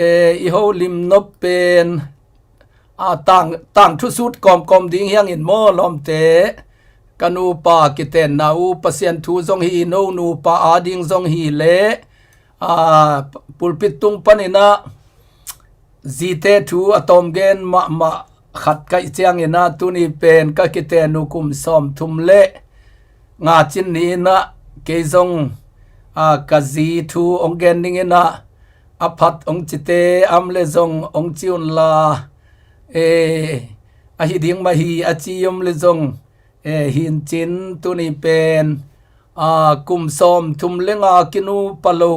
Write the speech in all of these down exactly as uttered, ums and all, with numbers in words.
eh, i holim nop pen, a, tang, tangthu sut kawmkawm ding hi hang in maw lawmte. Ka nupa kitenna uh Pasian thu zong hi, no nupa ading zong hi leh, a, pulpit tung panin ah zite thu a tawm gen mahmah khat ka hih ciangin ah tuni pen ka kiten uh kum sawmthum le nga cin ni-in ah kei zong, a, ka zi thu hong gen dingin ah a phat hong cite a om leh zong hong ci unla, eh, ahi ding mah hi a ci om leh zong, eh, hi in cin tuni pen, a, kum sawmthum le nga kinupa lo,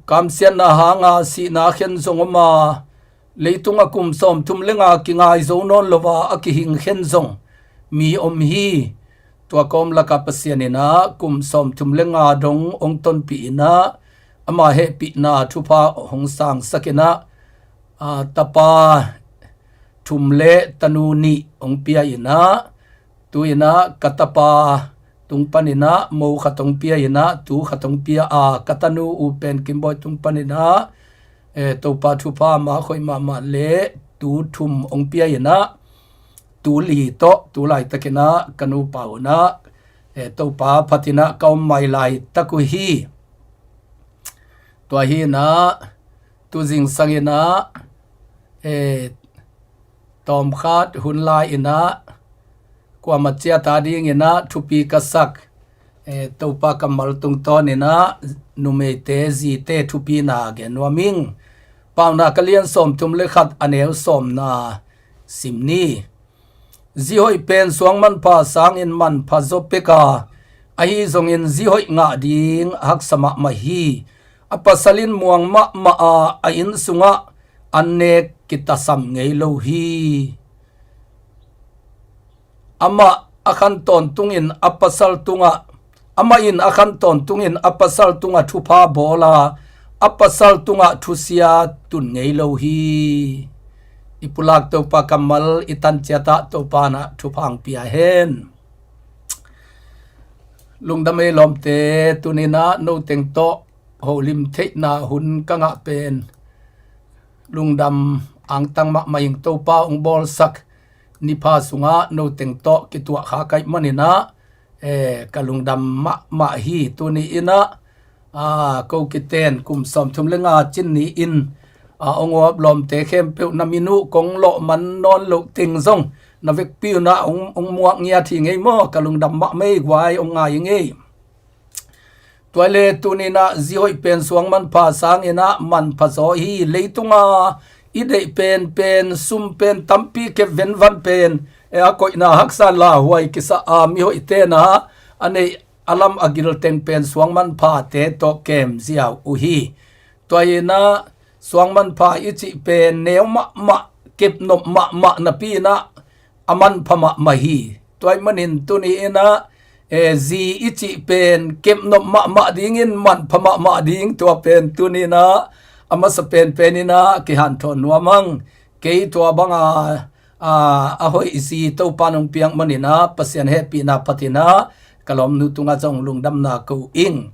kamsiatna hanga sihna khen zong om a, leitungah kum sawmthum le nga kingai zo nawn lo a, a kihing khen zong mi om hi. Tua kawm lakah Pasian in ah kum sawmthum le nga dong hong tonpih in ah ama hehpihna thupha hong sangsak in ah, a, tapa thum le tanu nih hong pia in ah, tu-in ah ka tapa tung panin ah mo khat hong pia in ah, tu khat hong pia a, ka tanu U Pen Kim Bawi tung panin ah, eh, Topa thupha mah khoih mahmah leh tu thum hong pia in ah, tu li tawh tu laitakin ah ka nupa un ah, eh, Topa phatin ah ka om mai laitak uh hi. Tua hi in ah tu zingsang in ah, eh, tawmkhat hun lai in ah kuamah ciat adingin ah thupi ka sak, eh, Topa kammal tungtawnin ah numeite zite thupina gen nuam ing. Paunak a lian sawmthum le khat a neu sawmna sim ni. Zi hoih pen suang manpha sangin manpha zaw pek a, ahi zongin zi hoih ngah ding haksa mahmah hi. A pasal in muang mahmah a, a inn sungah an nek kitasam ngei lo hi. Amah a khan tawntungin a pasal tungah, amah in a khan tawntungin a pasal tungah thupha bawl a, a pasal tungah thusia tun ngei lo hi. I pulak Topa kammal i tan ciat ah Topa in ah thupha hong pia hen. Lungdam ei lawmte, tuni-in ah no teng tawh holim theihna hun ka ngah pen lungdam angtang mahmah ing. Topa hong bawlsak nipha sungah no teng tawh kituah kha ka hih manin ah, eh, ka lungdam mahmah hi. Tuni-in ah, ah, ko kiten kum sawmthum le nga cin ni-in, ah, hong uap lawmte khempeuh na min uh kong lawh man nawn loh teng zong na vekpi un ah hong, hong muak ngiat hi ing ei maw. Ka lungdam mahmah ei, guai hong ngai ing ei. Tua leh tuni-in ah zi hoih pen suang manpha sangin ah manpha zaw hi. Leitunga i deih penpen, sum pen tampi kep venvan pen, eh, a koihna haksa lauhuai kisa a, mihoihte in ah a neih a lam a gil teng pen suang manphate tawh kem ziau uh hi. Tua hi in ah suang manpha i cih pen neu mahmah, kepnop mahmah napi-in ah a manpha mahmah hi. Tua ahih manin tuni-in ah, eh, zi i cih pen kepnop mahmah dingin manpha mahmah ding, tua pen tuni-in ah a masa penpen in ah kihanthawn nuam ing. Kei tua banga, a, a hoih zi Topa in hong piak manin ah Pasian hehpihna phatin ah ka lawmnu tungah zong lungdamna ko ing.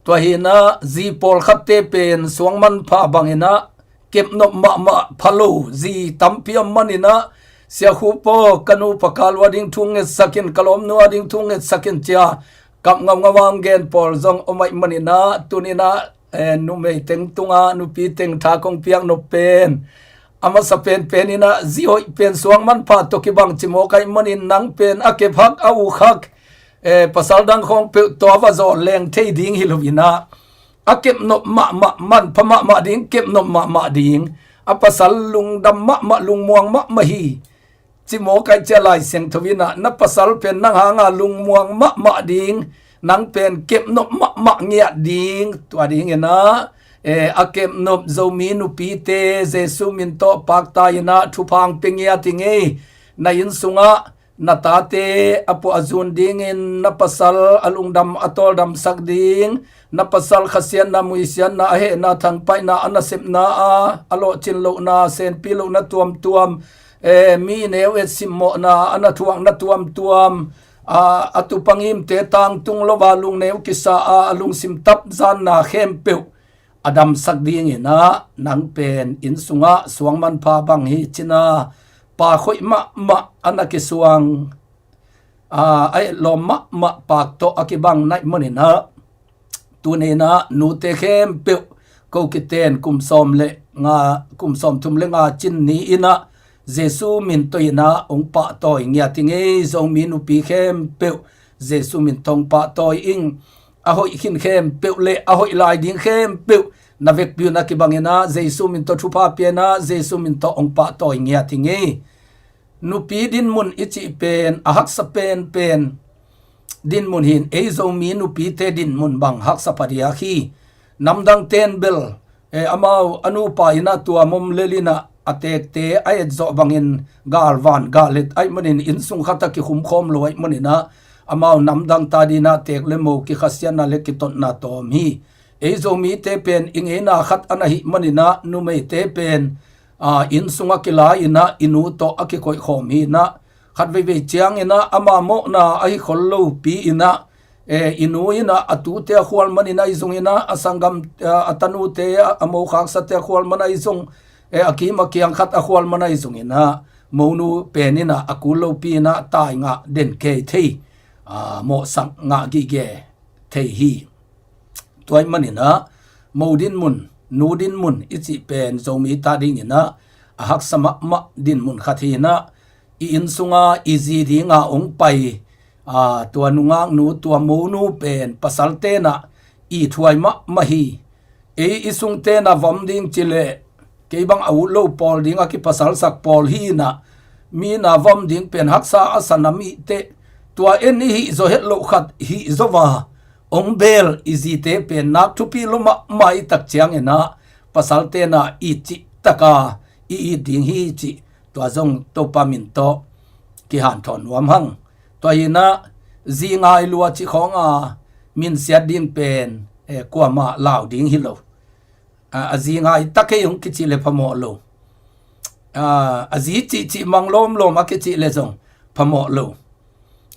Tua hi in ah zi pawlkhatte pen suang manpha bangin ah kepnop mahmah pha lo zi tampi om manin ah, Sia Khup aw, ka nupa kal uh ading thu ngetsak in, ka lawmnu ading thu ngetsak in, ci-a kap ngaungau a hong gen pawl zong om ahih manin ah, tuni-in ah, eh, numei teng tungah nupi teng tha kong piak nop pen a masa penpen in ah zi hoih pen suang manpha tawh kibang cimawk ahih manin nang pen a kep hak, a uk hak, eh, pasal dang khawng peuh tawh a va zawn leng thei ding hi lo-in ah, a kepnop mahmah, manpha mahmah ding, kepnop mahmah ding, a pasal lungdam mahmah, lungmuang mahmah hi, cimawk ahih ciang Lai Siangtho in ah na pasal pen nang hanga lungmuang mahmah ding, nang pen kepnop mahmah ngiat ding, tua dingin ah, eh, a kepnop Zomi nupite Jesu min tawh pakta-in ah thupha hong pia ngiat ing ei. Na inn sungah na tate a puahzun dingin na pasal a lungdam a tawldamsak ding, na pasal khasiatna, muisiatna, a hehna, thangpaihna, a nasepna, a, a lawhcin lohna, senpi lohna tuamtuam, eh, mi neu et simmawhna, a na thuakna tuamtuam, a, a tupa ngimte tangtung lo a lungneu kisa a, a lungsim tapzanna khempeuh a damsak dingin ah, nang pen inn sungah suang manpha bang hi cin ah, pa khoih mahmah a na kisuang, a, a etlawm mahmah pak tawh a kibang na hih manin ah, tuni in ah nute khempeuh, ko kiten kum sawm le nga, kum sawm thum le nga cin ni in ah Jesu min tawh in ah hong pahtawi ngiat ing ei. Zomi nupi khempeuh, Jesu min tawh hong pahtawi ing. A hoih khin khempeuh le a hoih lai ding khempeuh na vekpi un a kibang in ah Jesu min tawh thupha pia in ah, Jesu min tawh hong pahtawi ngiat ing ei. Nupi dinmun i cih pen a haksa penpen dinmun hi in, ei Zomi nupite dinmun bang haksa phadiak hi. Namdangten bel, eh, amau a nupa in ah tua mom lel in ah a teekte a etzawh bangin galvan galet ahih manin, inn sung khat ah kikhumkhawm lo ahih manin ah, amau namdang ta dingin ah teek le mo, kikhasiatna le kitotna tawm hi. Ei Zomite pen i ngeina khat a na hih manin ah, numeite pen, a, inn sungah kila in ah i nu tawh a kikoihkhawm hi in ah, khat veivei ciangin ah ama mawhna ahi khol lopi in ah, eh, i nu in ah a tute a khual man in ah ahi zongin ah, a sanggam, a, a tanute, a, a mokhaksate a khual man ahi zong, eh, a kim a kiang khat a khual man ahi zongin ah, monu pen in ah a kul lopi in ah tai ngah den kei thei, a, mawhsak ngah gige thei hi. Tua ahih manin ah mo dinmun, nu dinmun i cih pen Zomite adingin ah a haksa mahmah dinmun khat hi in ah, i inn sunga i zi dinga hong pai, a, tua nungaknu, tua monu pen pasalte in ah ithuai mahmah hi. Ei i sungte in ah vom ding ci leh, kei bang a ut lo pawl ding a kipasalsak pawl hi in ah, mi in ah vom ding pen haksa a sa nam i hi teh, tua en i hih zaw het loh khat hih zaw a hong bel i zite pen nak thupi lua mahmah i tak ciangin ah, pasalte in ah it cih tak a i it ding hi cih, tua zong Topa min tawh kihanthawn nuam hang. Tua hi in ah, zi ngai lua cih khawng a minsiat ding pen, eh, kuamah lau ding hi lo. A, a zi ngai ta kei hong kicih le phamawh lo. A, a zi cihcih mang lawmlawm a kicih le zong phamawh lo.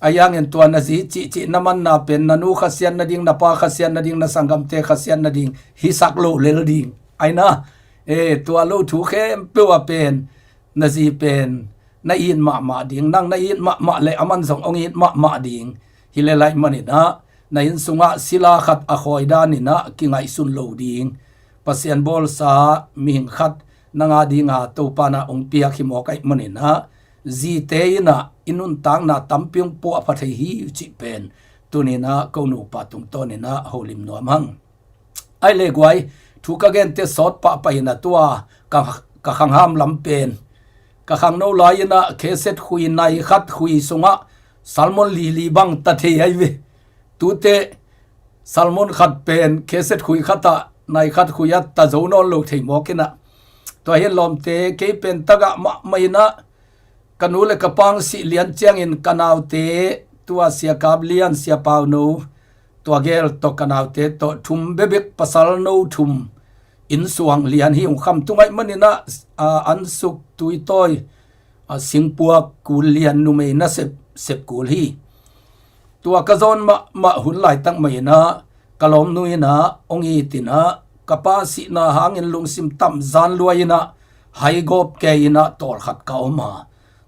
Ahi hangin tua na zi cihcih na manna pen na nu khasiat nading, na pa khasiat nading, na sanggamte khasiat nading hisak lo lel ding. Ahi na, eh, tua lo thu khempeuh ah pen na zi pen na it mahmah ding, nang na it mahmah le aman zong hong it mahmah ding. Hi le lai manin ah, na inn sungah sila khat a khawi danin ah kingaihsun lo ding. Pasian bawlsa mihing khat nang adinga Topa in ah hong piak hi mawk ahih manin ah, zite in ah i nuntakna tampi hong puahpha thei hi uh cih pen tuni in ah ko nupa tungtawnin ah holim nuam hang. Ahi le guai, thu ka gente sawt pahpah in ah, tua ka, ka khangham lam pen, ka khangno lai in ah kheset khui nai khat khui sungah salmon lili bang ta thei ahi ve. Tute salmon khat pen kheset khui khat ah, nai khat khui ah ta zo nawn lo thei mawk in ah. Tua hi a lawmte, kei pen tagah mahmah in ah, ka nu le ka pa hong sih lian ciangin ka naute, tua Sia Kap Lian, Sia Pau No, tua gel tawh ka naute tawh thum bekbek, pasal no thum, inn suang lian hi. Hong kham tung ahih manin ah, a, an suk tuitawi, a, singpuak kul lian, numei nasep sep kul hi. Tua ka zawn mahmah hun laitak mah in ah, ka lawmnu in ah hong it in ah, ka pa sihna hangin lungsim tamzan lua in ah, haigawp kei in ah tawlkhat ka om a.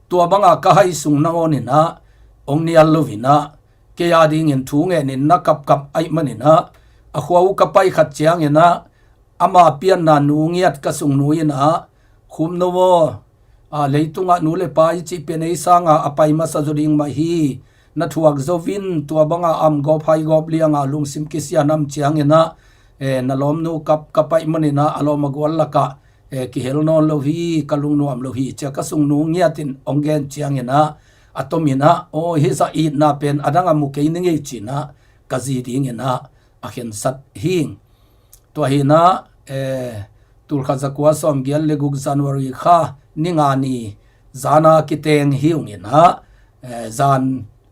Tua banga ka hai sung nangawn in ah hong nial lo in ah, kei adingin thu ngenin na kapkap ahih manin ah, a khua uh ka pai khat ciangin ah, ama pianna nu ngiat ka sungnu in ah, Khum No aw, a, leitungah nu le pa i cih pen ei sanga a pai masa zaw ding mah hi. Na thuak zo in, tua banga am gawp hai gawp lianga lungsim kisia nam ciangin ah, eh, na lawmnu kap, ka pai manin ah, a lawm a gual lakah, eh, kihel nawn lo hi, ka lungnuam lo hi, ci a ka sungnu ngiatin hong gen ciangin ah, a tomin ah, aw, hih zah itna pen a dang a mu kei ning ei ci in ah, ka zi dingin ah a khensat hi. Tua hi in ah, eh, tulkhat zakua sawmgiat le guk January kha ni nga ni zana kiteng hi ung in ah, eh, zan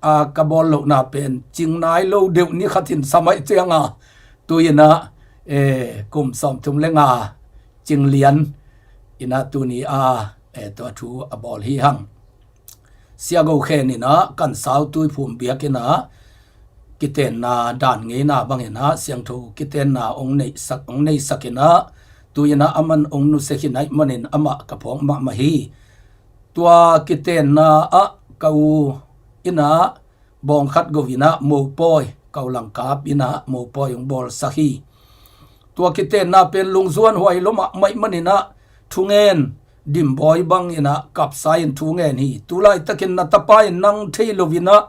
a ka bawl lohna pen cing nai lo deuh ni khat in sa mai cianga, tu in ah, eh, kum sawmthum le nga cing lian in ah tuni a, eh, tua thu a bawl hi hang. Sia Go Khen in ah, Kan Sau Tuiphum biakinn ah, kitenna dan ngeina bangin ah siangtho kitenna hong neihsak, hong neisak in ah, tu-in ah aman hong nusia khin ahih manin amah ka phawk mahmah hi. Tua kitenna ah ka u in ah bawng khat go in ah mopawi, ka u Langkap in ah mopawi hong bawlsak hi. Tua kitenna pen lungzuan huai lua mahmah ahih manin ah thungen, Dimbawi bangin ah kapsa in thungen hi. Tu laitakin na tapa in nang thei lo in ah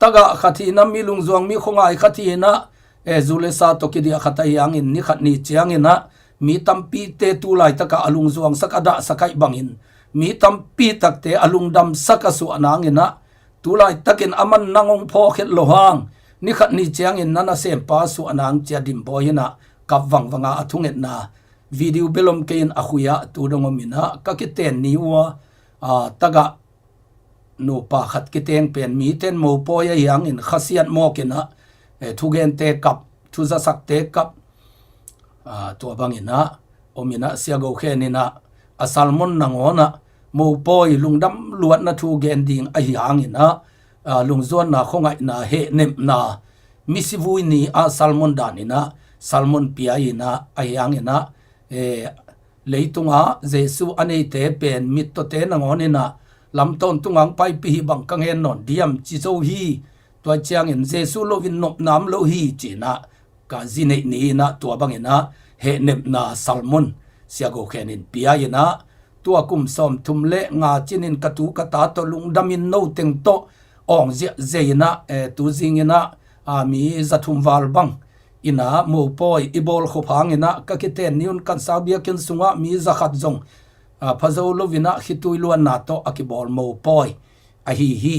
tagah khat hi in ah, mi lungzuang, mi khuangai khat hi in ah, e, zu le sa tawh kidiah khat ahi hangin ni khat ni ciangin ah mi tampite tu laitakah a lungzuangsak, a dahsak ahih bangin mi tampi takte a lungdamsak a suah nangin ah, tu laitakin aman nang hong phawk het lo hang, ni khat ni ciangin na nasempa suah nang ci-a Dimbawi in ah kap vangvang a, a thungetna video bel om kei in a khuiah tu dong om in ah, ka kiten ni uh a, a, tagah nupa khat kiteng pen mite in mopawi ahi hangin khasiat mawk in ah, e, thugente kap, thuzasakte kap, a, tua bangin ah om in ah, Sia Go Khen in ah a sermon nangawn ah mopawi lungdam luatna thu gen ding ahi hangin ah, a, lungzuanna, khuangaihna, hehnepna, misivui ni a sermon dan in ah sermon pia in ah, ahi hangin ah, e, leitungah Jesu a neite pen mittawte nangawn in ah lam tawntung hong paipih hi, bang ka ngen nawn diam ci zo hi. Tua ciangin Jesu lo-in nopna om lo hi ci-in ah ka zi neih ni in ah, tua bangin ah hehnepna sermon Sia Go Khen in pia in ah, tua kum sawmthum le nga cinin ka tu ka ta tawh lungdamin no teng tawh awng ziahziah in ah, e, tu zingin ah, a, mi za thum val bang in ah mopawi i bawlkhop hangin ah, ka kiten ni un kan sau biakinn sungah mi za khat zong, a, pha zo lo in ah khitui luanna tawh a kibawl mopawi ahi hi.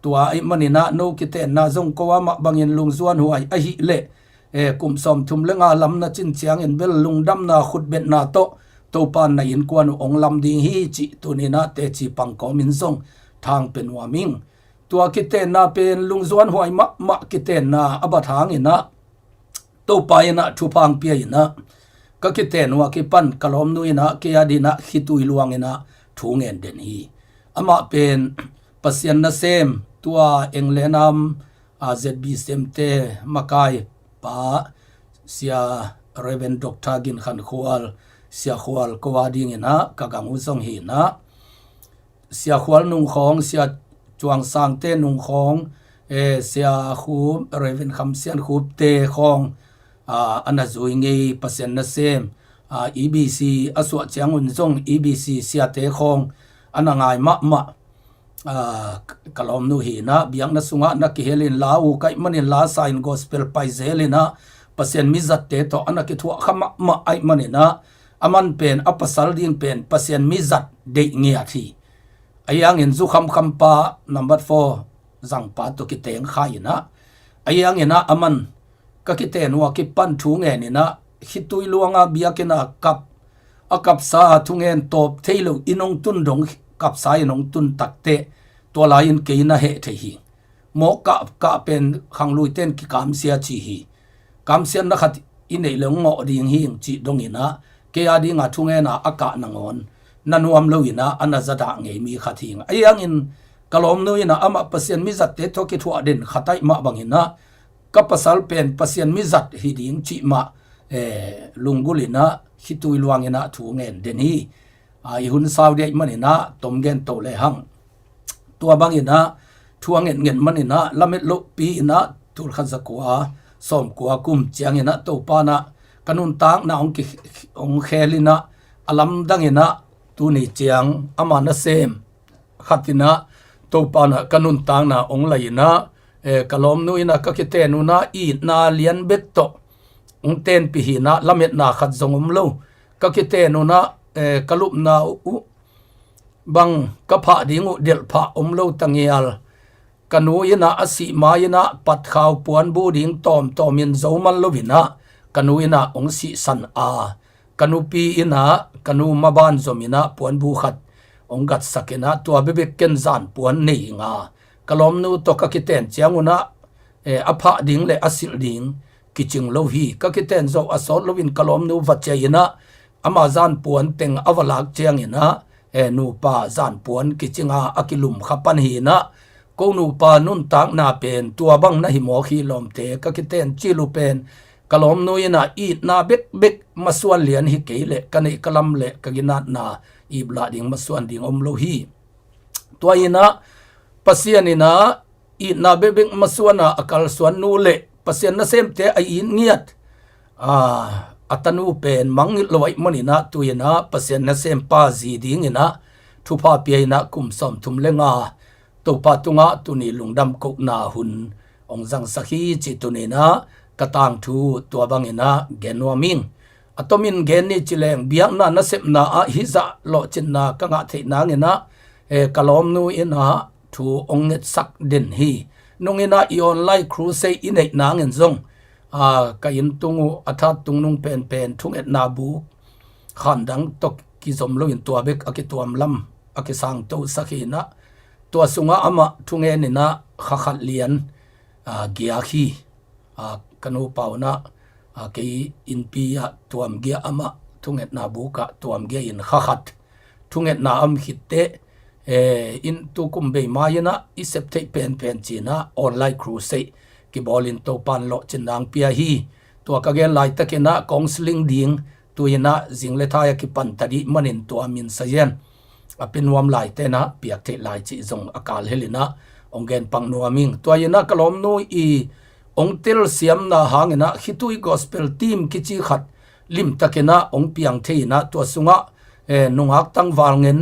Tua ahih manin ah no kitenna zong ko amah bangin lungzuan huai ahih leh, e, kum sawmthum le nga lam na cin ciangin bel lungdamna, khutbetna tawh Topa in na innkuan uh hong lam ding hi cih tuni-in ah teci pang kawmin zong thang pia nuam ing. Tua kitenna pen lungzuan huai mahmah kitenna a bat hangin ah, Topa in ah thupha hong pia in ah, ka kiten uh a kipan ka lawmnu in ah kei a dingin ah khitui luang in ah thu ngen den hi. Amah pen Pasian nasem, tua England a om, a, Z B C M te makai pa, Sia Reverend Doctor Gin Khan Khual, Sia Khual ko a dingin ah ka gang uh zong hi in ah, Sia Khual nung khawng, Sia Cuang Sangte nung khawng, e, Sia Khup, Reverend Kham Sian Khupte khawng, a, a na zui ngei, Pasian nasem, a, E B C a suah ciangun zong E B C siate khawng a na ngai mahmah, a, ka lawmnu hi in ah, biakna sungah na kihel in la uh ka hih manin la sa in gospel pai zel in ah, Pasian mizatte tawh a na kithuah kha mahmah ahih manin ah, aman pen a pasal ding pen Pasian mizat deih ngiat hi. Ahi hangin zu khamkham pa, number four zangpa tawh kiteng kha in ah, ahi hangin ah aman ka kiten uh a kipan thu ngen in ah, khitui luang a biakinn a kap, a kapsa a thungen tawp thei lo in hong tun dong, kapsa in hong tun takteh, tua lai-in kei na heh thei hi. Mawk kah, kah pen khangluite in kikamsia ci hi. Kamsiatna khat i neih leh hong ngawh ding hi ing cih dongin ah, kei a dingin thungen a a kah nangawn na nuam lo in ah, a na zadah ngei mi khat hi ing. Ahi hangin ka lawmnu in ah amah Pasian mizatte tawh kithuah den khat ahih mah bangin ah, ka pasal pen Pasian mizat hi ding cih mah, eh, lunggulh in ah, khitui luang in ah thu ngen den hi. A, i hun sau ding ahih manin ah tom gen to lehang. Tua bangin ah thu a ngetnget manin ah lamet lohpi in ah tul khat za kua sawm kua kum ciangin ah Topa in ah ka nuntakna hong ki, hong khel in ah, a lamdang in ah tuni ciang ama nasem khat in ah Topa in ah ka nuntakna hong lei in ah, eh, ka lawmnu in ah ka kiten un ah itna lian bek tawh hong tenpih hi in ah, lametna khat zong om lo. Ka kiten un ah, eh, ka lupna uh bang ka phah ding uh delhphah om lo tangial. Ka nu in ah a sih ma-in ah patkhau puanbu ding tawmtawm in zo man lo in ah, ka nu in ah hong sihsan a, ka nupi in ah ka nu maban zom in ah puanbu khat hong gatsak in ah, tua bekbek ken zan puan nei ing a, ka lawmnu tawh ka kiten ciang un ah, eh, a phah ding le a silh ding kicing lo hi. Ka kiten zawh a sawt loin ka lawmnu va ciah in ah, ama zan puan teng a va lak ciangin ah, eh, nupa zan puan kicing a, a kilum kha pan hi in ah, Ko nupa nuntakna pen tua bang na hi mawk hi lawmte, ka kiten cil uh pen ka lawmnu in ah itna bekbek masuan lian hi kei leh ka neih ka lam le ka ginatna iplah ding masuan ding om lo hi. Tua in ah Pasian in ah itna bekbek masuan a a kalsuan nu le Pasian nasemte a it ngiat a, a tanu pen mangngilh lo ahih manin ah tu in ah Pasian nasempa zi dingin ah thupha pia in ah kum sawmthum le nga Topa tungah tuni lungdam kohna hun hong zangsak hi cih tuni in ah ka tangthu tua bangin ah gen nuam ing. A tomin gen ni ci leng biakna nasepna ah hih zah lawhcinna ka ngah theih nangin ah, eh, ka lawmnu in ah thu hong ngetsak den hi. Nung in ah i online crusade i neih nangin zong, ah, ka inn tung uh a that tung nung penpen thungetna buk khandang tawh kizom loin tua bek a kituam lam a kisangtosak hi in ah, tua sungah amah thungen in ah kha khat lian, ah, giak hi. Ah, ka nupa un ah, ah, kei innpi ah tuamgiah amah thungetna bukah tuamgiah in kha khat thungetna a om khit teh, eh, in tukum bei mai in ah i sep theih penpen ci in ah online crusade kibawlin Topan lawhcinna hong pia hi. Tua ka gen laitakin ah counselling ding tu in ah zing le thai a kipan ta dih manin tua min sa yen a pia nuam laite in ah piak theih lai cih zong a kal hel in ah hong gen pak nuam ing. Tua in ah ka lawmnu i hong telsiamna hangin ah khitui gospel team kici khat limtakin ah hong piang thei in ah tua sungah, eh, nungak tangval ngen,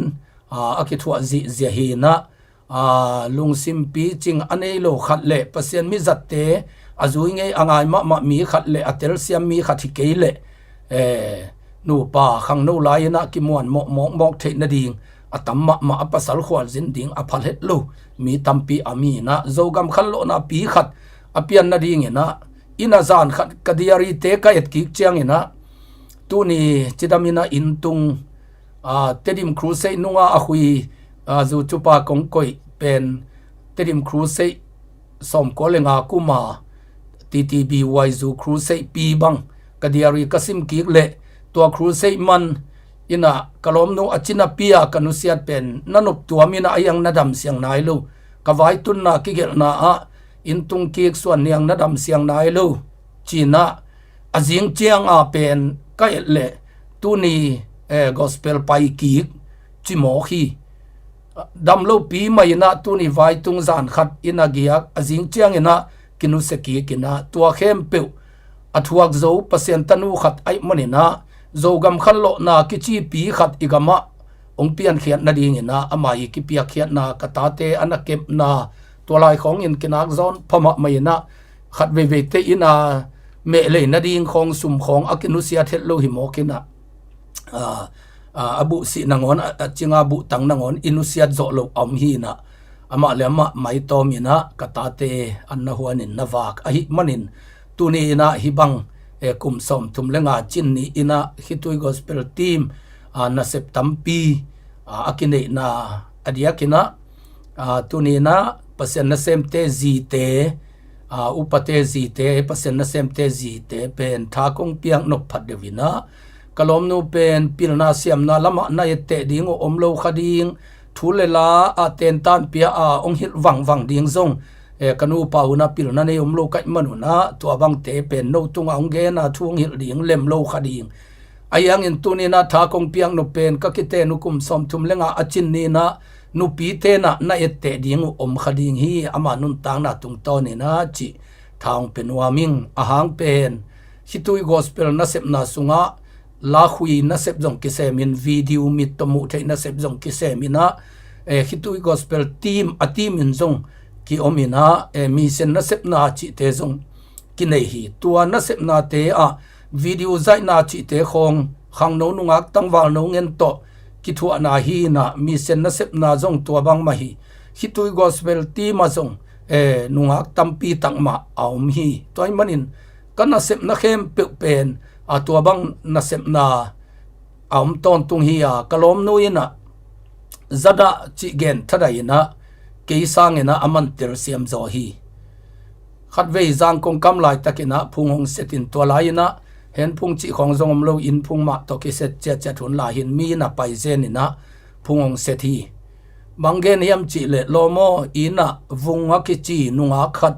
ah, a kithuah zihziah hi in ah, ah, lungsim picing a nei lo khat le Pasian mizatte a zui ngei a ngai mahmah mi khat le a telsiam mi khat hi kei leh, eh, nupa khangno lai in ah kimuan mawkmawk mawk theih nading a tam mahmah a pasal khualzin ding a phalhet lo mi tampi a mi in ah Zogam khanlawhna pi khat a pian nadingin ah inn a zan khat ka diary te ka et kik ciangin ah tuni cidam in ah inn tung, ah, Tedim Crusade nunga a hui, ah, zu cupa kong koih pen Tedim Crusade sawmkua le nga kuma T T B Y zu crusade pi bang ka diary ka sim kik leh tua crusade man in ah ka lawmnu a cina pia ka nusiat pen na nop tuam in ah a hiang na dam siang nai lo, ka vaitunna kigelhna ah inn tung kik suan niang na dam siang nai lo ci in ah a zing ciang a pen ka et leh tuni, eh, gospel pai kik ci mawk hi. Dam lo pi mai in ah tuni vaitung zan khat in ah giak a zing ciangin ah kinusia kik in ah tua khempeuh a thuak zo Pasian tanu khat ahih manin ah Zogam khanlawhna kici pi khat i gamah hong piankhiat nadingin ah ama i kipiakkhiatna ka tate a na kepna tua lai khawngin kinak zawn pha mahmah in ah khat veivei te in ah mehlei nading khawng sum khawng a kinusiat het lo hi mawk in ah, ah, ah, a buhsih nangawn, a, a cinga buhtang nangawn i nusiat zawh loh a om hi in ah amah le amah maitawm in ah ka tate an na huanin na vak ahih manin tuni in ah hih bang, eh, kum sawmthum le nga cin ni in ah khitui gospel team, ah, nasep tampi, ah, a kineihna a diakin ah, ah, tuni in ah Pasian nasemte zite, ah, upate zite, Pasian nasemte zite pen tha kong piak nop phat deuh in ah ka lawmnu pen pilna siamna lamah na etteh ding uh om lo kha ding, thu le la a tentan pia a hong hilh vangvang ding zong, eh, ka nupa un ah pilna nei om lo ka hih man un ah tua bangte pen no tungah hong gen a thu hong hilh ding lem lo kha ding. Ahi hangin tuni in ah tha kong piak nop pen ka kiten uh kum sawmthum le nga a cin ni in ah nupite in ah na etteh ding uh om kha ding hi, ama nuntakna tungtawn in ah cih tha hong pia nuam ing. A hang pen khitui gospel nasepna sungah lakhui nasep zong kisemin, video mit tawh muh theih nasep zong kisemin ah, eh, khitui gospel team a team in zong kiom in ah, eh, mission nasepna cihte zong kinei hi. Tua nasepnate ah video zaihna cihte khawng khangno nungak tangvalno ngen tawh kithuahna hi in ah mission nasepna zong tua bangmah hi. Khitui gospel team ah zong, eh, nungak tampi takmah a om hi. Tua ahih manin ka nasepna khempeuh pen, a, tua bang nasepna a om tawntung hi a, ka lawmnu in ah zadah cih gen thadai in ah kei sangin ah a man telsiam zaw hi. Khatvei zang kong kam laitakin ah phung hong set in tua lai in ah hen phung cih khawng zong om lo in phung mah tawh kiset ciatciat hun lai hin mi in ah pai zen in ah phung hong set hi. Bang gen hiam cih leh, lawm aw, inn ah Vung a kici nungak khat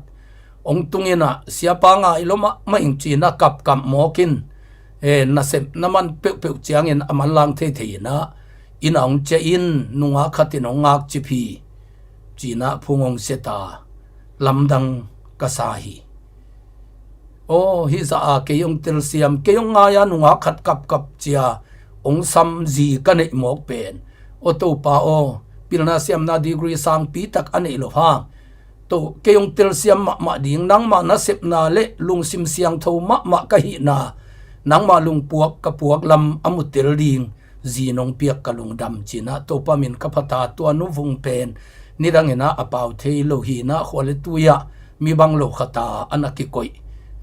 hong tung in ah, siapa ngai lua mahmah ing ci-in ah kapkap mawk in, eh, nasepna man peuhpeuh ciangin a manlang theithei in ah, inn ah hong ciah in, nungak khat in hong ngakcip hi, ci-in ah phung hong sia ta, lamdang ka sa hi. Aw, hih zah a kei hong telsiam, kei hong ngai a nungak khat kapkap ci-a hong sam zi ka neih mawk pen, aw Topa aw, pilna siamna degree sangpi tak a neih loh hang, to, kei hong telsiam mahmah ding, nangmah nasepna le lungsim siangtho mahmah ka hihna, nangmah lungpuak ka puak lam a mu tel ding zi nong piak ka lungdam, ci-in ah Topa min ka phat a, tua nu Vung pen nidang in ah a pau thei lo hi in ah, khua le tui ah mi bang lo khat a a na kikoih,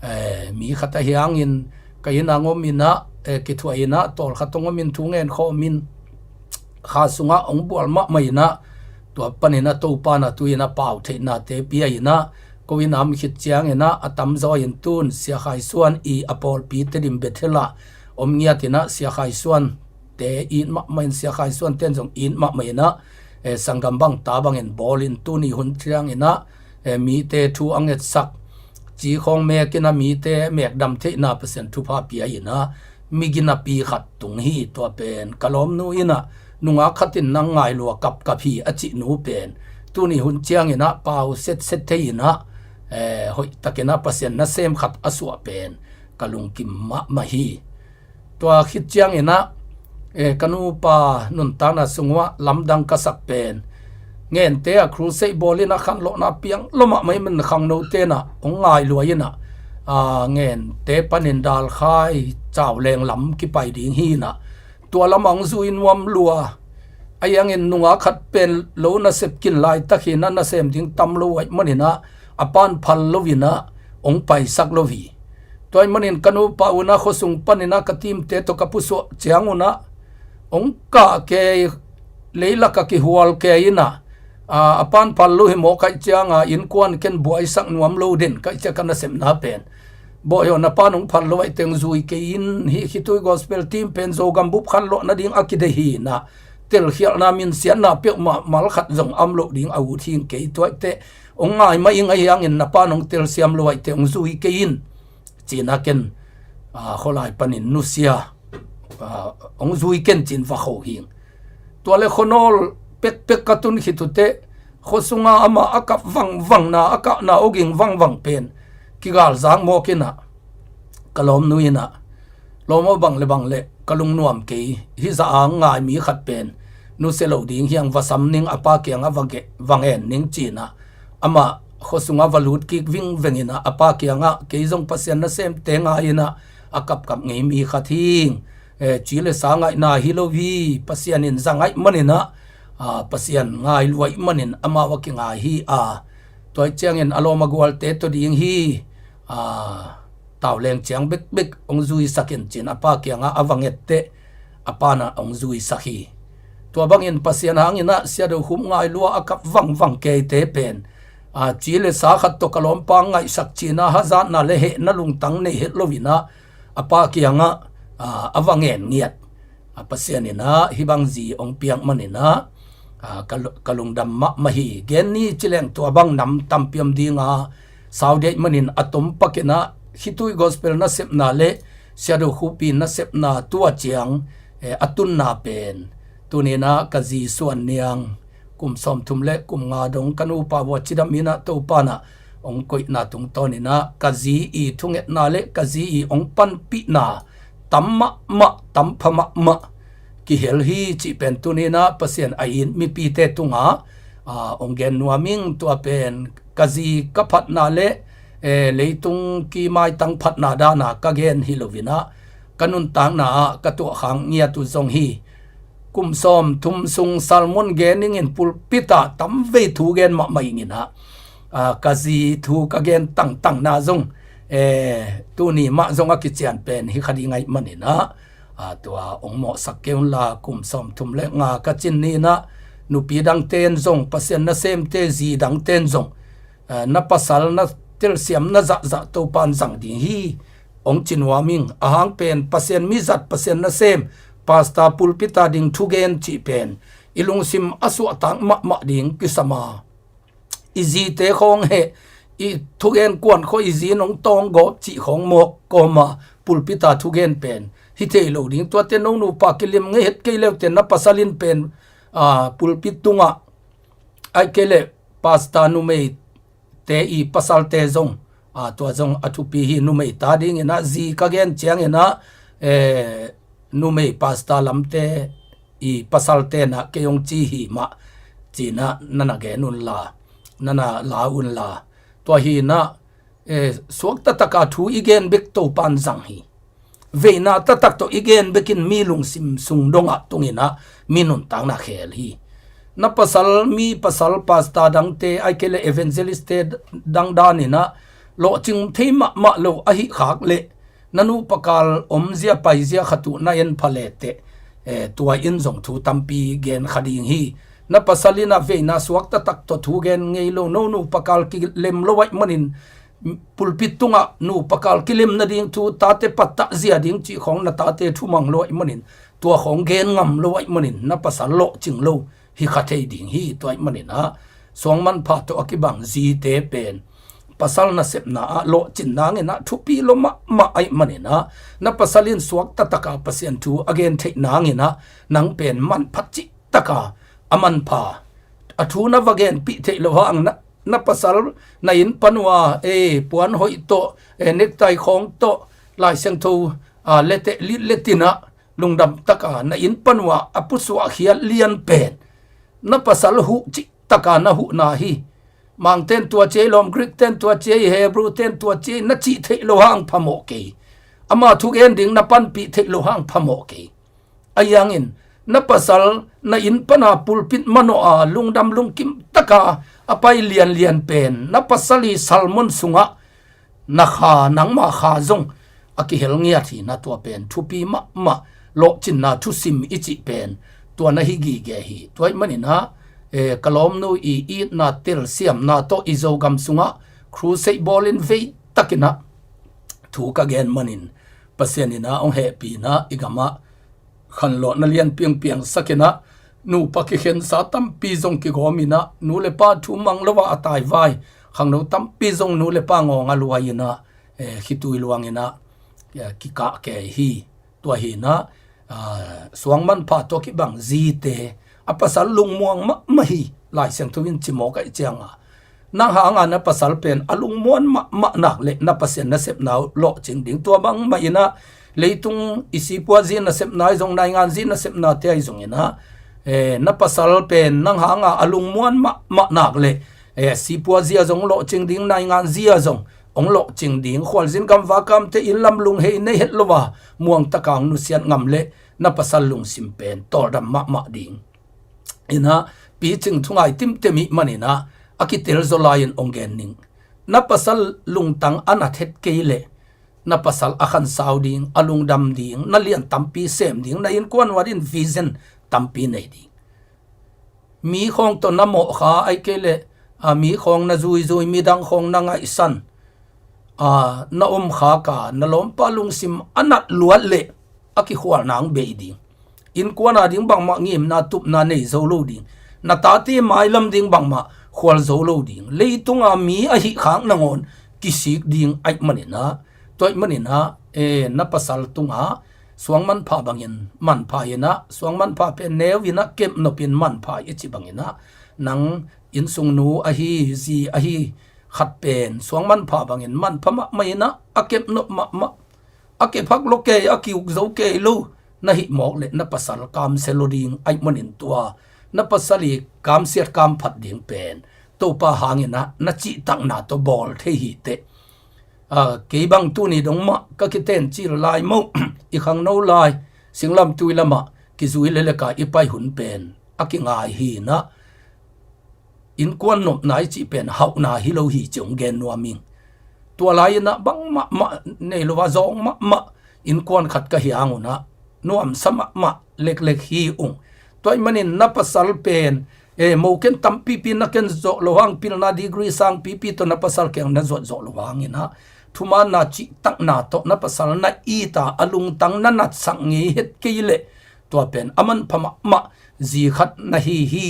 eh, mi khat ahi hangin ka inn ah hong om in ah, eh, kithuah in ah, tawlkhat hong om in thu ngen khawm in, kha sungah hong bual mahmah in ah, tua panin ah Topa in ah tu-in ah pau theihnate pia in ah, ko inn ah om khit ciangin ah a tamzaw in tun Sia Khai Suan i a pawlpi Tedim Bethel ah om ngiat in ah, Sia Khai Suan te it mahmah in, Sia Khai Suan ten zong it mahmah in ah, eh, sanggam bang ta bangin bawl in, tuni hun ciangin ah, eh, mite thu a ngetsak, ci khawng mek in ah, mite mekdam theihna Pasian thupha pia in ah, mi ginapi khat tung hi. Tua pen ka lawmnu in ah, nungak khat in nang ngai lua kapkap hi a cih nu pen, tuni hun ciangin ah pau setset thei in ah, eh, hoih takin ah Pasian nasem khat a suah pen ka lungkim mahmah hi. Tua khit ciangin ah, eh, ka nupa nuntakna sung uah lamdang ka sak pen, Ngente ah crusade bawl in ah khanlawhna piang lua mahmah ahih manin khangnote in ah hong ngai lua in ah, ah, Ngente panin Dalkhai, Cauleng lam kipai ding hi in ah, tua lam ah hong zui nuam lua. Ahi hangin nungak khat pen lo nasep kin laitak hi in ah, nasem ding tam lo ahih manin ah, a pa'n phal lo in ah hong paisak lo hi. Tua ahih manin ka nupa un ah khuasung panin ah ka team-te tawh ka pusuah ciangun ah, hong kah kei, leilak ah kihual kei in ah, a, a pa'n phal lo hi mawk ahih ciangin, innkuan ken buaisak nuam lo den ka hih ciang ka nasepna pen, bawi aw, na pa'n hong phal lo ahih teh hong zui kei in, hih Khitui Gospel team pen Zogam bup khanlawh nading a kideih hi in ah, telkhialhna, minsiatna peuhmah mal khat zong a om loh ding a ut hi ing. Kei tua ahih teh hong ngai mah ing, ahi hangin na pa'n hong telsiam lo ahih teh hong zui kei in, ci-in ah ken, a, khualai panin nusia, a, hong zui ken ci-in va kho hi ing. Tua leh khuanawl pekpek ka tun khit uh teh, khuasung ah amah a kap vangvangna, a kahna aw ging vangvang pen kigalzak mawk in ah, ka lawmnu in ah, lawm aw, bang le bang le ka lungnuam kei, hih zah a ngai mi khat pen nusia lo ding hi hang, va sam ning, a pa kiangah va ge-, va ngen ning, ci-in ah, amah khuasung ah va lut kik vingveng in ah, a pa kiangah, kei zong Pasian nasemte ngai in ah a kapkap ngei mi khat hi ing, eh, ci le sa ngaihna hi lo hi, Pasian in za ngaih manin ah, a, Pasian ngai lua ahih manin amau a kingai hi a, tua ahih ciangin a lawm a gualte tawh ding hi, a, Tauleng ciang bekbek hong zuisak in, ci-in a pa kiangah a va nget teh, a pa'n ah hong zuisak hi. Tua bangin Pasian hangin ah Sia Do Khup ngai lua a kap vangvang keite pen, a, ci le sa khat tawh ka lawmpa ngaihsak, ci-in ah hazatna le hehna lungtang nei het lo in ah, a pa kiangah, a, a va ngen ngiat. A, Pasian in ah hih bang zi hong piak manin ah, a, ka lu-, ka lungdam mahmah hi. Gen ni ci leng tua bang nam tampi om ding a, sau ding ahih manin a tom pak in ah, Khitui Gospel nasepna le Sia Do Khup i nasepna tua ciang, eh, a tunna pen, tuni in ah ka zi Suan Niang, kum sawmthum le kum nga dong ka nupa uh a cidam in ah, Topa'n ah hong koihna tungtawn in ah, ka zi i thungetna le ka zi i hong panpihna tam mahmah, tam pha mahmah kihel hi cih pen tuni in ah Pasian a it mipite tungah, a, hong gen nuam ing. Tua pen ka zi ka phatna le, eh, leitung kimaitang phatna dan a ka gen hi lo in ah, ka nuntakna ah ka tuahkhak ngiat uh zong hi. Kum sawmthum sung sermon gen dingin pulpit ah tamvei thu gen mahmah ing in ah, a, ka zi thu ka gen tangtangna zong, eh, tuni mah zong a kician pen hi kha ding ahih manin ah, a, tua hong mawhsak kei un la, kum sawmthum le nga ka cin ni in ah, nupi dangte'n zong, Pasian nasemte zi dangte'n zong, a, na pasal na telsiam na zahzah Topa'n zang ding hi, hong ci nuam ing. A hang pen Pasian mizat, Pasian nasem, pastor, pulpit a ding thugen cih pen i lungsim a suahtak mahmah ding kisam a, i zite khawng heh, i thugen kuan khawh i zi nong tawng gawp cih khawng mawk kawma pulpita thugen pen hi thei lo ding. Tuate no nupa kilim ngei het kei leute na pasal in pen, a, pulpit tungah ai kei leh pasta numei te i pasalte zong, a, tua zong a thupi hi. Numei ta dingin ah zi ka gen ciangin ah, eh, numei pasta lamte i pasalte na kei hong ci hi mah, ci-in ah na na gen unla, na na la unla. Tua hi-in ah, eh, suakta taka thu i gen bek Topa'n zang hi. Veina taktak tawh i gen bekin mi lungsim sung dongah tungin ah mi nuntakna khel hi. Na pasal, mi pasal pasta dangte, ai kei leh evangelistte dang danin ah lawhcing thei mahmah lo ahih khak leh na nupa kal omzia paizia khat uh na en pha leteh, eh, tua in zong thu tampi gen kha ding hi. Na pasal in ah veina suakta tak tawh thu gen ngei lo, no nupa kal kilem lo ahih manin pulpit tungah nupa kal kilem nading thu, tate pattah zia ding cih khawng na tate thumang lo ahih manin, tua khawng gen ngam lo ahih manin na pasal lawhcing lo hi kha thei ding hi. Tua ahih manin ah suang manpha tawh a kibang zite pen pasal nasepna ah lawhcin nangin ah thupi lo mahmah ahih manin ah, na pasal in suakta taka Pasian thu a gen theih nangin ah nang pen manpha cih taka a manpha, a thu na va genpih theih loh hang, na, na pasal na inn pan uh a, eh, puan hoih tawh, eh, nektai khawng tawh, Lai Siangtho, ah, leteh lit letin ah lungdam taka na inn pan uh a a pusuah khiat lian pen na pasal huh cih taka na huhna hi. Mangte'n tua ciai lawm, Greek te'n tua ciai, Hebrew te'n tua ciai na cih theih loh hang phamawh kei. Ama thugen ding na panpih theih loh hang phamawh kei. Ahi hangin na pasal na inn pana pulpit manawh a lungdam lungkim taka a pai lianlian pen na pasal i sermon sungah na kha, nangma kha zong a kihel ngiat hi. Na tua pen thupi mahmah, lawhcinna thusim i cih pen tua na hi gige hi. Tua ahih manin ah, eh, ka lawmnu i itna telsiamna tawh i Zogam sungah crusade bawlin veitakin ah thu ka gen manin Pasian in ah hong hehpih in ah i gamah khanlawhna lian piangpiang sakin ah, nupa kikhensa tampi zong kigawmin ah, nu le pa thu mang lo a a taivai khangno tampi zong nu le pa ngawng a luai in ah, eh, khitui luangin ah, eh, kikah kei hi. Tua hi-in ah, ah, suang manpha tawh kibang zite a pasal lungmuang mahmah hi. Lai Siangtho in ci mawk ahih ciangin ah, nang hanga na pasal pen a lungmuan mahmah nak leh na Pasian nasepna uh lawhcing ding. Tua bangmah in ah leitung i sipuazi nasepna ahi zong, nainganzi nasepnate ahi zongin ah, eh, na pasal pen nang hanga a lungmuan mahmah nak leh, eh, sipuazi ah zong lawhcing ding, nainganzi ah zong hong lawhcing ding. Khualzin gamvakamte inn lam lunghei nei het lo a muangtaka hong nusiat ngam leh na pasal lungsim pen tawldam mahmah ding. In ah picing thungai timtem i hih manin ah a kitel zaw lai-in hong gen ning. Na pasal lungtang a nat het kei leh na pasal a khansau ding, a lungdam ding, na lian tampi sem ding, na innkuan uh adingin vision tampi nei ding. Mi khawng tawh na mawhkha, ahih kei leh, a, mi khawng na zuizui, midang khawng na ngaihsan, a, na omkhak a, na lawmpa lungsim a nat luat leh a kikhualna hong bei ding. Innkuan ading bangmah ngimna tupna nei zo lo ding. Na tate mailam ding bangmah khual zo lo ding. Leitunga mi ahih khak nangawn kisik ding ahih manin ah, tua ahih manin ah, eh, na pasal tungah suang manpha bangin manpha in ah, suang manpha pen neu in ah, kepnop in manpha i cih bangin ah, nang innsungnu ahi, zi ahi khat pen suang manpha bangin manpha mahmah in ah, a kepnop mahmah, a kephak lo kei, a ki-uk zo kei lo na hih mawk leh na pasal kamsia lo ding ahih manin tua na pasal i kamsiat kamphat ding pen Topa hangin ah na cihtakna tawh bawl thei hi teh. A, kei bang tuni dong mah ka kitencil lai moh, i khangno lai, singlamtui lamah kizui leklek a i pai hun pen a kingai hi-in ah, innkuan nopna i cih pen hauhna hi lo hi ci hong gen nuam ing. Tua lai-in ah bang mahmah nei lo a, zawng mahmah, innkuan khat ka hi hang un ah nuamsa mahmah leklek hi ung. Tua ahih manin na pasal pen, eh, mo ken tampipi na ken zawh loh hang, pilna degree sangpipi tawh na pasal kiang na zuat zawh loh hangin ah, thumaanna cihtakna tawh na pasal na it a, a lungtang na natsak ngei het kei leh Tua pen a manpha mahmah zi khat na hi hi.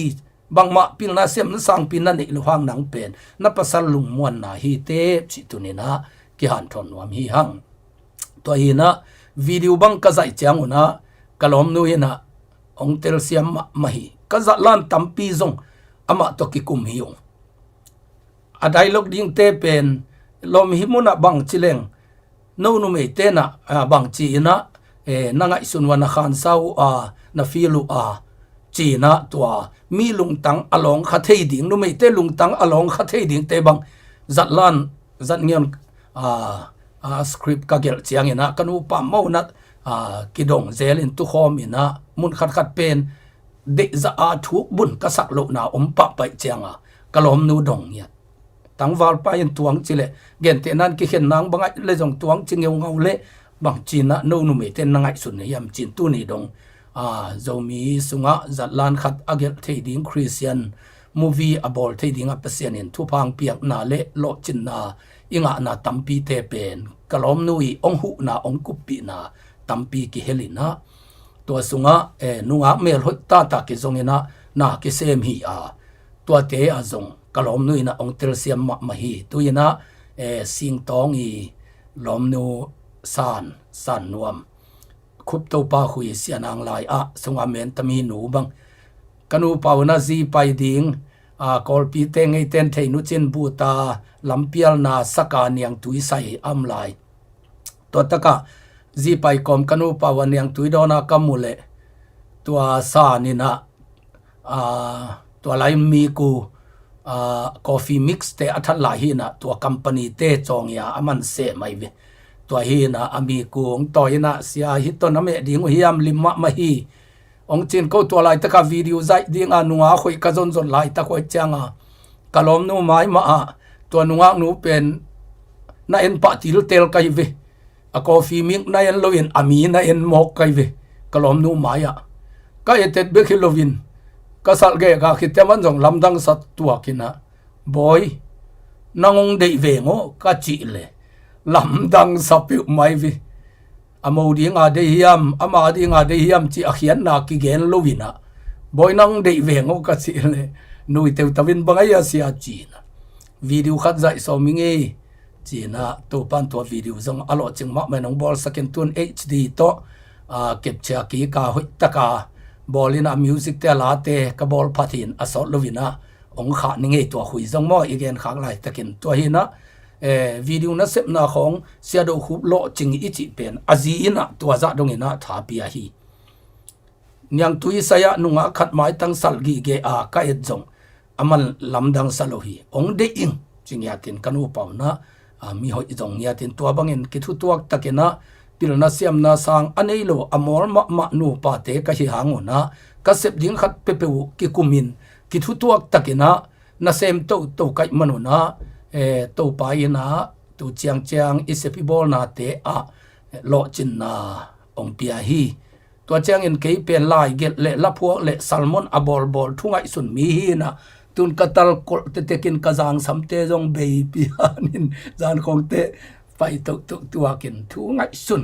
Bangmah pilna siamna sangpi na neih loh hang nang pen na pasal lungmuanna hi teh cih tuni-in ah kihanthawn nuam hi hang. Tua hi-in ah video bang ka zaih ciangun ah ka lawmnu in ah hong telsiam mahmah hi. Ka zatlan tampi zong amah tawh kikum hi ung. A dialogue dingte pen lawm, hih munah bangci leng no numeite in ah, ah, bangci-in ah, eh, na ngaihsun uh a, na khansa uh a, na feel uh a, ci-in ah tua mi lungtang a lawng kha thei ding, numeite lungtang a lawng kha thei dingte bang zatlan, zatngian, ah, ah, script ka gelh ciangin ah ka nupa mo in ah, ah, kidong zelin tukhawm in ah mun khatkhat pen deihzah a thuk bun ka sak lohna om pahpah ciang a ka lawmnu dong ngiat. Tangvalpa in tuang ci leh, gentehna in kikhen nang bang aih leh zong tuang ci ngeungau leh, bangci-in ah no numeite in na ngaihsun na hiam ci-in tuni dong, ah, Zomi sungah zatlan khat a gelh thei ding, Christian movie a bawl thei dingah Pasian in thupha hong piakna leh lawhcinna i ngahna tampite pen ka lawmnu ii hong huhna, hong kuppihna tampi kihel in ah, tua sungah, eh, nungak melhoih taktak kizong in ah na kisem hi a, tuate ah zong ka lawmnu in ah hong telsiam mahmah hi. Tu-in ah, eh, Singtawng ii lawmnu San, San Nuam, Khup Topa Khui, Sia Nang Lai ah sungah men tam hi. Nu bang, ka nupa un ah zi pai ding, ah, Kawlpite ngeiten thei nu cin buta lampialna saka niangtui sai a om lai. Tua takah zi pai kawm ka nupa un ah niangtui dawn a ka muh leh tua San in ah, ah, tua lai mi ku, ah, coffee mix te a that lai hi-in ah tua company te cawng hi a, a man sem ahi ve. Tua hi-in ah a mi ku hong tawi in ah, "Sia, hih tawh na meh ding uh hiam, lim mahmah hi," hong ci-in, ko tua laitak a video zaih ding a nungak hoih ka zonzon laitak hoih ciang a ka lawmnu mai mah ah tua nungaknu pen na en pah tiltel ka hi ve. A coffee mix na en loin a mi na en mawk ka hi ve. Ka lawmnu mai ah ka et et bek hi loin ka salh gehgah khit ciang a man zong lamdang sa tuak in ah, "Bawi, nang hong deih veng aw," ka cih leh lamdang sa peuhmah hi ve. A mo ding a deih hiam, ama ding a deih hiam cih a khiatna kigen loin ah, "Bawi, nang deih veng aw," ka cih leh, "Nui teutau in, bang ahi a sia?" ci-in ah, "Video khat zaih sawm ing ei," ci-in ah Topa'n tua video zong a lawhcing mahmah in hong bawlsak in, tu-in H D tawh, ah, capture kik a hoih tak a bawl in ah, music te, a late ka bawl phat hi-in a sawt loin ah hong khah ning ei. Tua Khui zong maw, i genkhak laitakin tua hi-in ah, eh, video nasepna khawng Sia Do Khup lawhcing i cih pen a zi in ah tua zah dongin ah tha pia hi. Niangtui sai ah nungak khat maitang salh gige a ka et zong a man lamdang sa lo hi. "Hong deih ing," ci ngiatin ka nupa un ah, ah, mi hoih zong ngiatin, tua bangin kithutuak takin ah pilna siamna sang a nei lo, a mawl mahmah nupate ka hi hang un ah ka sep ding khat peuhpeuh uh kikum in kithutuak takin ah nasem toto ka hih man un ah, eh, Topa in ah tu ciangciang i sep i bawlnate ah, eh, lawhcinna hong pia hi. Tua ciangin kei pen laigelh le laphuak le sermon a bawlbawl thu ngaihsun mi hi-in ah, tu-in ka talkolh tektekin ka zangsamte zong bei pianin zankhawngte pai tohtoh tuakin thu ngaihsun,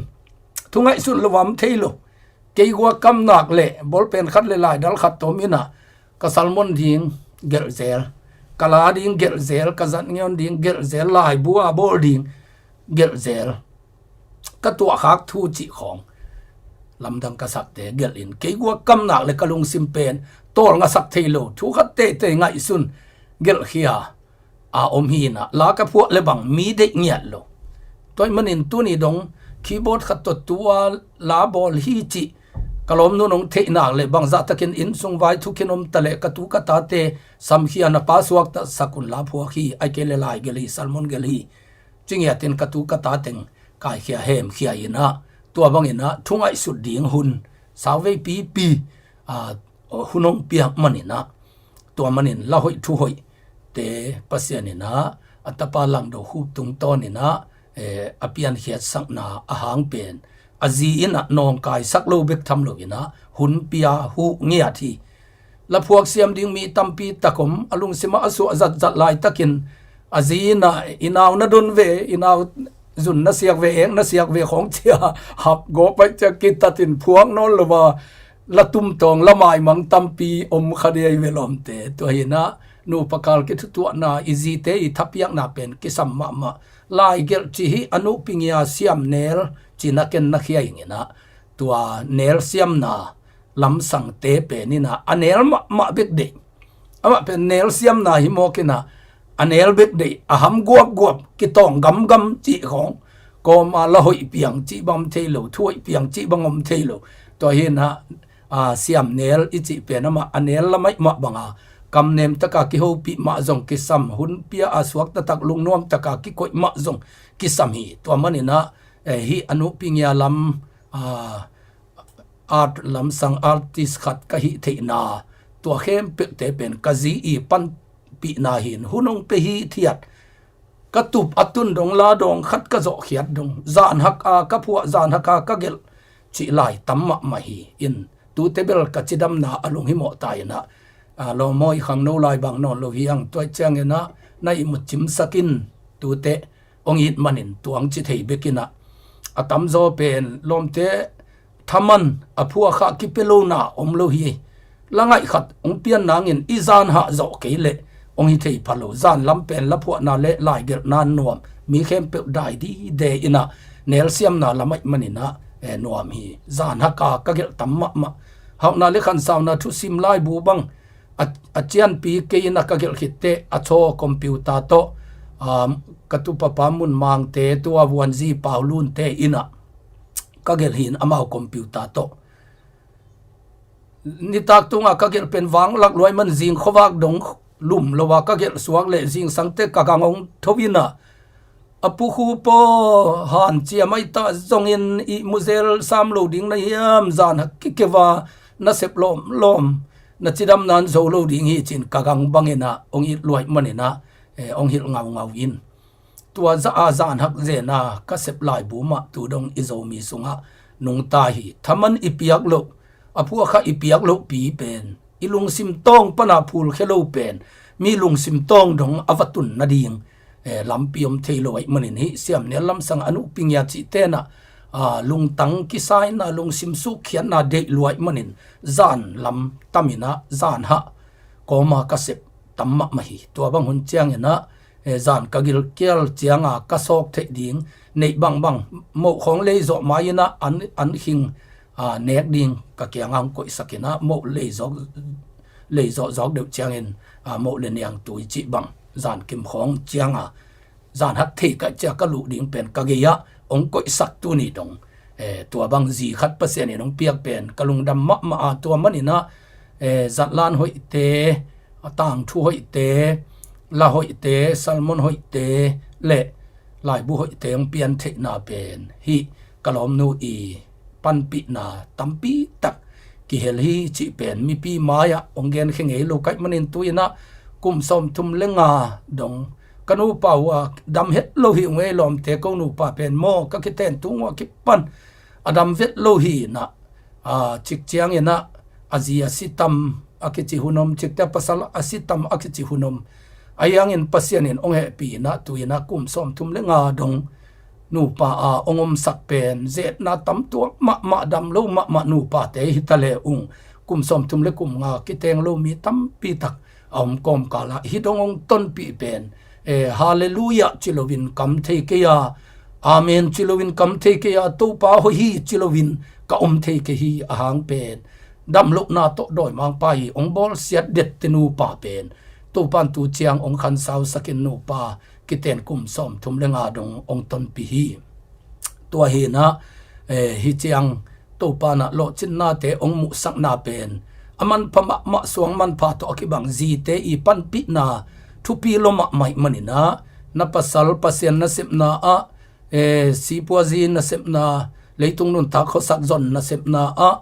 thu ngaihsun lo a om thei lo. Kei guak kamnak le bawlpen khat le laidal khat tawm in ah ka sermon ding gelh zel, ka la ding gelh zel, ka zatngian ding gelh zel, laibu a bawl ding gelh zel, ka tuahkhak thu cih khawng lamdang ka sakte gelh in, kei guak kamnak le ka lungsim pen tawlngasak thei lo thu khat teitei ngaihsun gelhkhia a om hi-in ah, la ka phuah le bang mi deih ngiat lo. Tua hih manin tuni dong keyboard khat tawh tu a la bawl hi cih ka lawmnu'n hong theih nak le, bangzah takin inn sung vai thukhin om ta le, ka tu ka tate samkhia, na pa suaktasak un, la phuak hi, ahih kei le laigelh hi, sermon gelh hi, ci ngiatin ka tu ka ta teng kaikhia hemkhia in ah, tua bangin ah thu ngaihsut ding hun sauvei pipi, ah, hun hong piak manin ah, tua manin la hoih thu hoihte Pasian in ah a tapa Lang Do Khup tungtawnin ah, eh, a piankhiatsakna a hang pen a zi in ah nawngkaisak lo bek tham loin ah hun pia, huh ngiat hi. La phuak siam ding mi tampi tak om, a lungsim ah a suah zatzat laitakin a zi in ah, "I nau na don ve, i nau zun na siak ve, ek na siak ve," khawng ci-a hap gawp ahih ciang kitatin phuak nawn lo a, la tumtawng la maimang tampi om kha dei ve lawmte. Tua hinah nupa kal kithutuahna, i zite i thapiakna pen kisam mahmah. Laigelh cih hi a nuhpingia siam nel cih na ken na khia inginah, tua nel siamna lamsangte pen inah a nel mahmah bek deih. Amah pen nel siamna hi mawk inah a nel bek deih, a ham guapguap, kitawng gamgam cih khawng. Kawma la hoih piang cih bang om thei lo, thu hoih piang cih bang om thei lo. Tua hinah a, siam nel i cih pen amah a nel la maimah banga kamnem taka kihopih mah zong kisam, hun pia a suak taktak lungnuam taka kikoih mah zong kisam hi. Tua maninah, eh, hih a nuhpingia lam, a, art lamsang artist khat ka hih theihna, tua khempeuhte pen ka zi i panpihna hin hun hong pe hithiat. Ka tup a tun dong la dawng khat ka zawhkhiat dong, zanhak a ka phuah, zanhak a ka gelh cih lai tam mahmah hi. In tute bel ka cidamna a lunghimawh ta inah, a, lawmawi khangno lai bang nawn lo hi ang. Tua cianginah na ihmut cimsak in, tute hong it manin tuang ci thei bek inah. A tamzaw pen lawmte thaman a phuakha kipia lona om lo hi. La ngaih khat hong pian nangin i zanhah zawh kei leh hong hi thei pha lo. Zan lam pen la phuahna le laigelhna nuam, mi khempeuh dai dide inah nel siamna la maih maninah, eh, nuam hi. Zanhak a ka gelh tam mahmah. Hauhna le khansauna thusim laibu bang a, a cianpi kei inah ka gelh khitteh a thaw computer tawh, um, ka tupapa Mun Mangte, tua Vuanzi Pau Lunte inah ka gelh hin amau computer tawh. Nitak tunga ka gelh pen vanglak luai man zing khuavak dong lum lo a ka gelh suak leh zingsangte ka gang hong tho inah, a pukhu paw hancia maita zongin ihmuzel sam lo ding na hiam, zanhak kikeva na sep lawmlawm, na cidamna an zo lo ding hi cin ka gang banginah hong it luai maninah, eh, hong hilh ngaungau in. Tua zah a zanhak zena ka sep laibu mah tu dong i Zomi sungah nungta hi. Thaman i piak loh, a phuakha i piak lohpi pen i lungsim tawng pana phulkhia lo pen mi lungsim tawng dong a va tun nading, eh, lampi om thei lo aih manin hih siam nel lamsang a nuhpingia cih tenah, ah, lungtang kisaina, lungsim sukkhiatna deih luai manin zan lam taminah zanhah kawma ka sep tam mahmah hi. Tua bang hun cianginah, eh, zan ka gilkial cianga ka sawk theih ding neih bangbang, moh khawng leizawh mai inah an, an khing, ah, nek ding ka kiangah hong koihsak inah, moh leizawh, leizawh zawk deuh ciangin, ah, moh le niangtui cih bang zankim khawng cianga zanhak thei ka cia ka luh ding pen ka gei-ah hong koihsak tuni dong. Eh, tua bang zi khat Pasian in hong piak pen ka lungdam mahmah a, tua maninah, eh, zatlan hoihte, tangthu hoihte, la hoihte, sermon hoihte le laibu hoihte hong pian theihna pen hih ka lawmnu i panpihna tampi tak kihel hi cih pen mipi mai-ah hong genkhia ngei lo ka hih manin tu inah kum sawmthum le nga dong ka nupa uh a dam het lo hi ung ei lawmte, ko nupa pen maw ka kiten tung uh a kipan a dam vet lo hi inah, a, cik cianginah a zi a si tam a kici hun om, cikte a pasal a si tam a kici hun om. Ahi hangin Pasian in hong hehpih inah tu inah kum sawmthum le nga dong nupa a hong omsak pen zetna tam tuak mahmah, dam lo mahmah nupate hi ta le ung, kum sawmthum le kum nga kiteng lo mi tampi tak a om kawmkalah hih dong hong tonpih pen, eh, Halleluiah ci loin kam thei kei a, Amen ci loin kam thei kei a, Topa hoih hi ci loin ka om thei kei hi. A hang pen damlohna tawh dawimangpa hi hong bawlsiat dette nupa pen Topa in tu ciang hong khansausakin nupa kiten kum sawmthum le nga dong hong tonpih hi. Tua hinah, eh, hih ciang Topa inah lawhcinnate hong muhsakna pen a manpha mahmah, suang manpha tawh a kibang zite i panpihna thupi lua mahmah ih maninah na pasal Pasian nasepna ah, eh, sipuazi nasepna, leitung nuntak khuasak zon nasepna ah,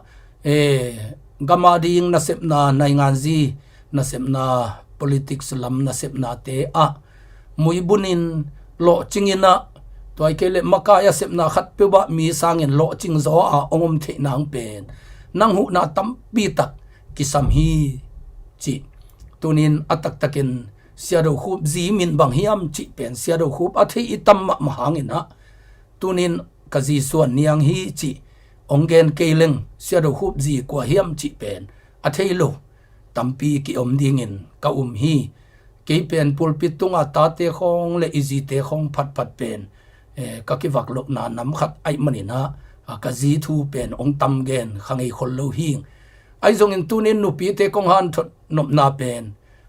eh, gam a ding nasepna, nainganzi nasepna, politics lam nasepnate ah muibunin lawhcing inah, tua hi kei leh makai a sepna khatpeuh ah mi sangin lawhcing zaw a hong om theih nang pen nang huhna tampi tak kisam hi cih tunin a taktakin Sia Do Khup zi min bang hiam cih pen Sia Do Khup a thei i tam mahmah hanginah tunin ka zi Suan Niang hi cih ong gen kei leng Sia Do Khup zi kua hiam cih pen a thei lo tampi ki-om dingin ka um hi. Kei pen pulpit tungah tate khawng le i zite khawng phatphat pen, eh, ka kivak lohna nam khat ahih manin ah, a, ka zi thu pen ong tam gen kha ngei khol lo hi. Ahi zongin tunin nupite kong hanthot nopna pen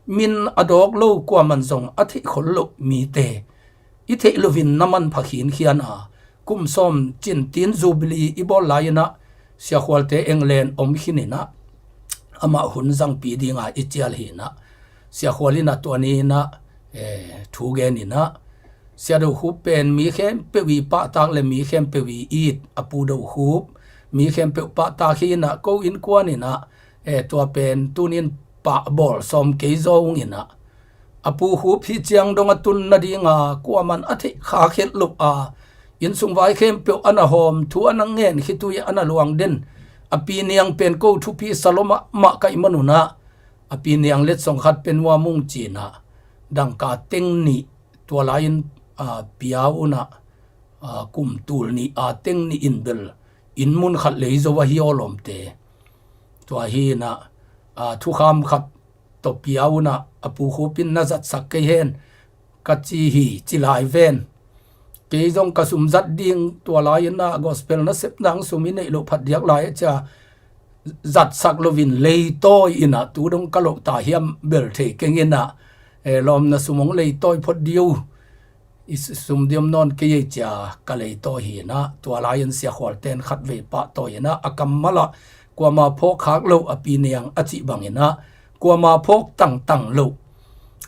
min a dawk lo, kuaman zong a theih khol loh mite i theih loin na manpha khinkhian a, kum sawm cintin Jubilee i bawl lai-in ah Sia Khualte England om khin in ah, amah hun zangpi dinga i cial hi in ah, Sia Khual in ah tua ni in ah, eh, thu gen in ah, Sia Do Khup pen mi khempeuh i pahtak le mi khempeuh i it, a Pu Do Khup mi khempeuh pahtak hi in ah, ko innkuan in ah, eh, tua pen tunin pah bawl sawm kei zaw ung in ah, a Pu Khup hi ciang dong a tun nadinga kuaman a theih kha khelh loh a, innsung vai khempeuh a na hawm, thu a na ngen, khitui a na luang den, a Pi Niang pen ko thupi sa lua mahmah ka hih man un ah, a Pi Niang letsong khat pe nuam ung ci in ah, dangka teng nih, tua lai-in, a, pia un ah, a, kum tul nih a teng nih in bel inn mun khat lei zo ahi aw lawmte. Tua hi in ah, a, thukham khat tawh pia un ah, a Pu Khup in na zatsak kei hen ka ci hi, ci lai ven. Kei zong ka sum zat ding, tua lai-in ah gospel nasepna sum i neih loh phat diak lai a cia zatsak loin leitawi in ah, tu dong ka loh ta hiam bel thei keng in ah, eh, lawmna sum ong leitawi phot ding uh, i sum diam nawn kei ei cia ka leitawi hi in ah, tua lai-in Sia Khualten khatvei pahtawi in ah, a kammal ah kuama phawk khak lo, a Pi Niang a cih bang in ah kuama phawk tangtang lo.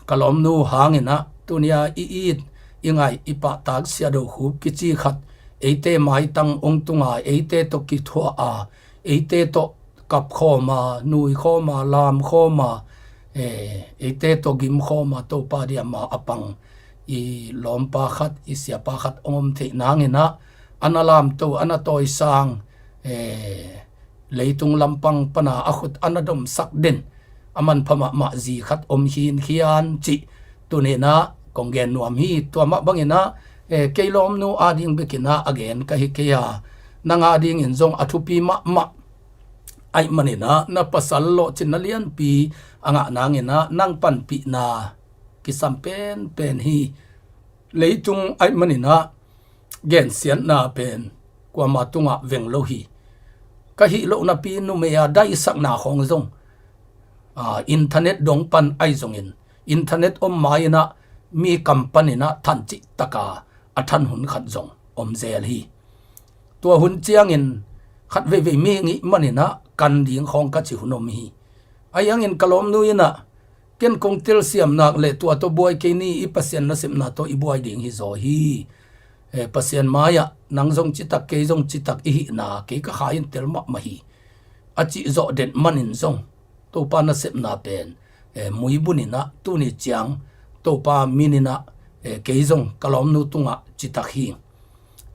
Ka lawmnu hang in ah, tuni a i it, i ngaih, i pahtak Sia Do Khup kici khat eite maitang ong tung a, eite tawh kithuah a, eite tawh kap khawm a, nui khawm a, lam khawm a, eh, eite tawh gim khawm a, Topa diam a a pang i lawmpa khat, i siapa khat ong om theih nang in ah, a na lamto, a na tawisang, eh, leitung lampang pan a a khut a na domsak den, a manpha mahmah zi khat om khinkhian cih tuni in ah kong gen nuam hi. Tua mah bang in ah, eh, kei lawmnu ading bek in ah a gen ka hi kei a, nang adingin zong a thupi mahmah ahih man in ah, na pasal lawhcinna lianpi a ngah nang in ah, nang panpihna kisam penpen hi. Leitung ahih man in ah gensiatna pen kuama tungah veng lo hi. Ka hih loh napi numei a daisakna khawng zong, a, internet dong pan ahi zongin, internet om ma in ah mi kam pan in ah than cih tak a a than hun khat zong om zel hi. Tua hun ciangin khat veivei mi ngih man in ah kan ding khawng ka ci hun om hi. Ahi hangin ka lawmnu in ah, ken kong telsiam nak le tua tawh buai kei ni, i Pasian nasepna tawh i buai ding hi zaw hi. Eh, Pasian mai-ah nang zong citak, kei zong citak i hihna kei ka kha in tel mahmah hi, a cih zawh den man in zong Topa nasepna pen, eh, muibun in ah tuni ciang Topa min in ah, eh, kei zong ka lawmnu tungah citak hi.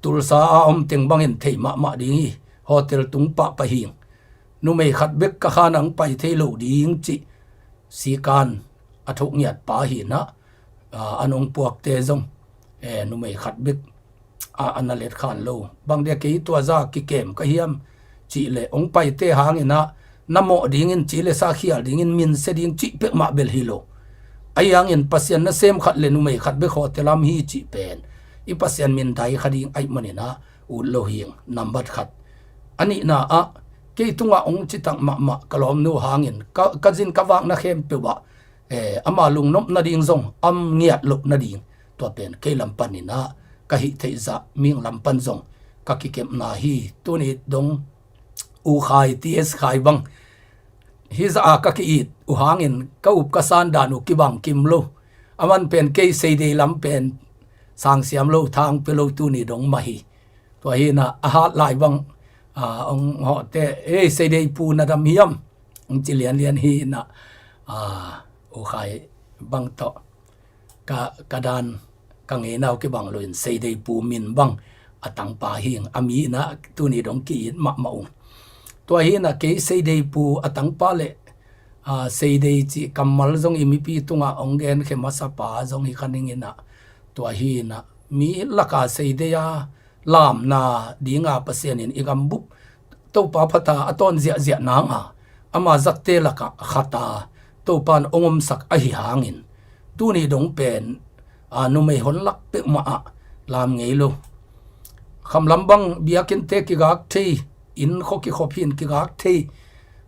Tulsa a om teng bangin thei mahmah ding hi, hotel tung pahpah hi. Numei khat bek ka kha nang pai thei lo ding cih sikan a thuk ngiat pa hi in ah, a, a nong puakte zong, eh, numei khat bek a, a na let khan lo. Bang dia kei tua za kikem ka hiam cih le, ong paite hang in ah na mawh dingin cih le, sa khial dingin, min se ding cih pek mah bel hi lo. Ahi hangin Pasian nasem khat le numei khat bek hotel lam hi cih pen i Pasian min dai kha ding ahih man in ah ut lo hi ing, nambat khat. A nihna ah, kei tungah ong citak mahmah ka lawmnu hangin ka, ka zin ka vakna khempeuh ah, eh, ama lungnop nading zong, a ngiat loh nading, tua pen kei lam pan in ah ka hih theih zah mihing lam pan zong ka kikepna hi. Tuni dong U Khai, T S Khai bang hi zah a ka ki-it uh hangin ka up ka san dan uh kibang kim lo. A man pen kei Seidei lam pen sang siam lo, thang pia lo, tuni dong mah hi. Tua hi in ah a hat lai bang, a, ong hawhte, "Ei, Seidei pu, na dam hiam?" ong ci lianlian hi in ah, a, U Khai bang tawh ka, ka dan, ka ngeina uh kibang lo in Seidei pu min bang a tangpa hi ing, a mi in ah tuni dong ki-it mahmah ung. Tua hi in ah kei Seidei pu a tangpa le, a, Seidei cih kammal zong i mipi tungah ong genkhe masapa zong hi kha ning in ah, tua hi in ah mi laka Seidei a lamna dinga Pasian in i gambup Topa phata a tawn ziahziah nanga ama zatte lakah khata Topa in hong omsak ahi hangin, tuni dong pen a numei hon lak peuhmah ah lam ngei lo. Khamlam bang biakinnte kigak thei, inn khua kikhop hin kigak thei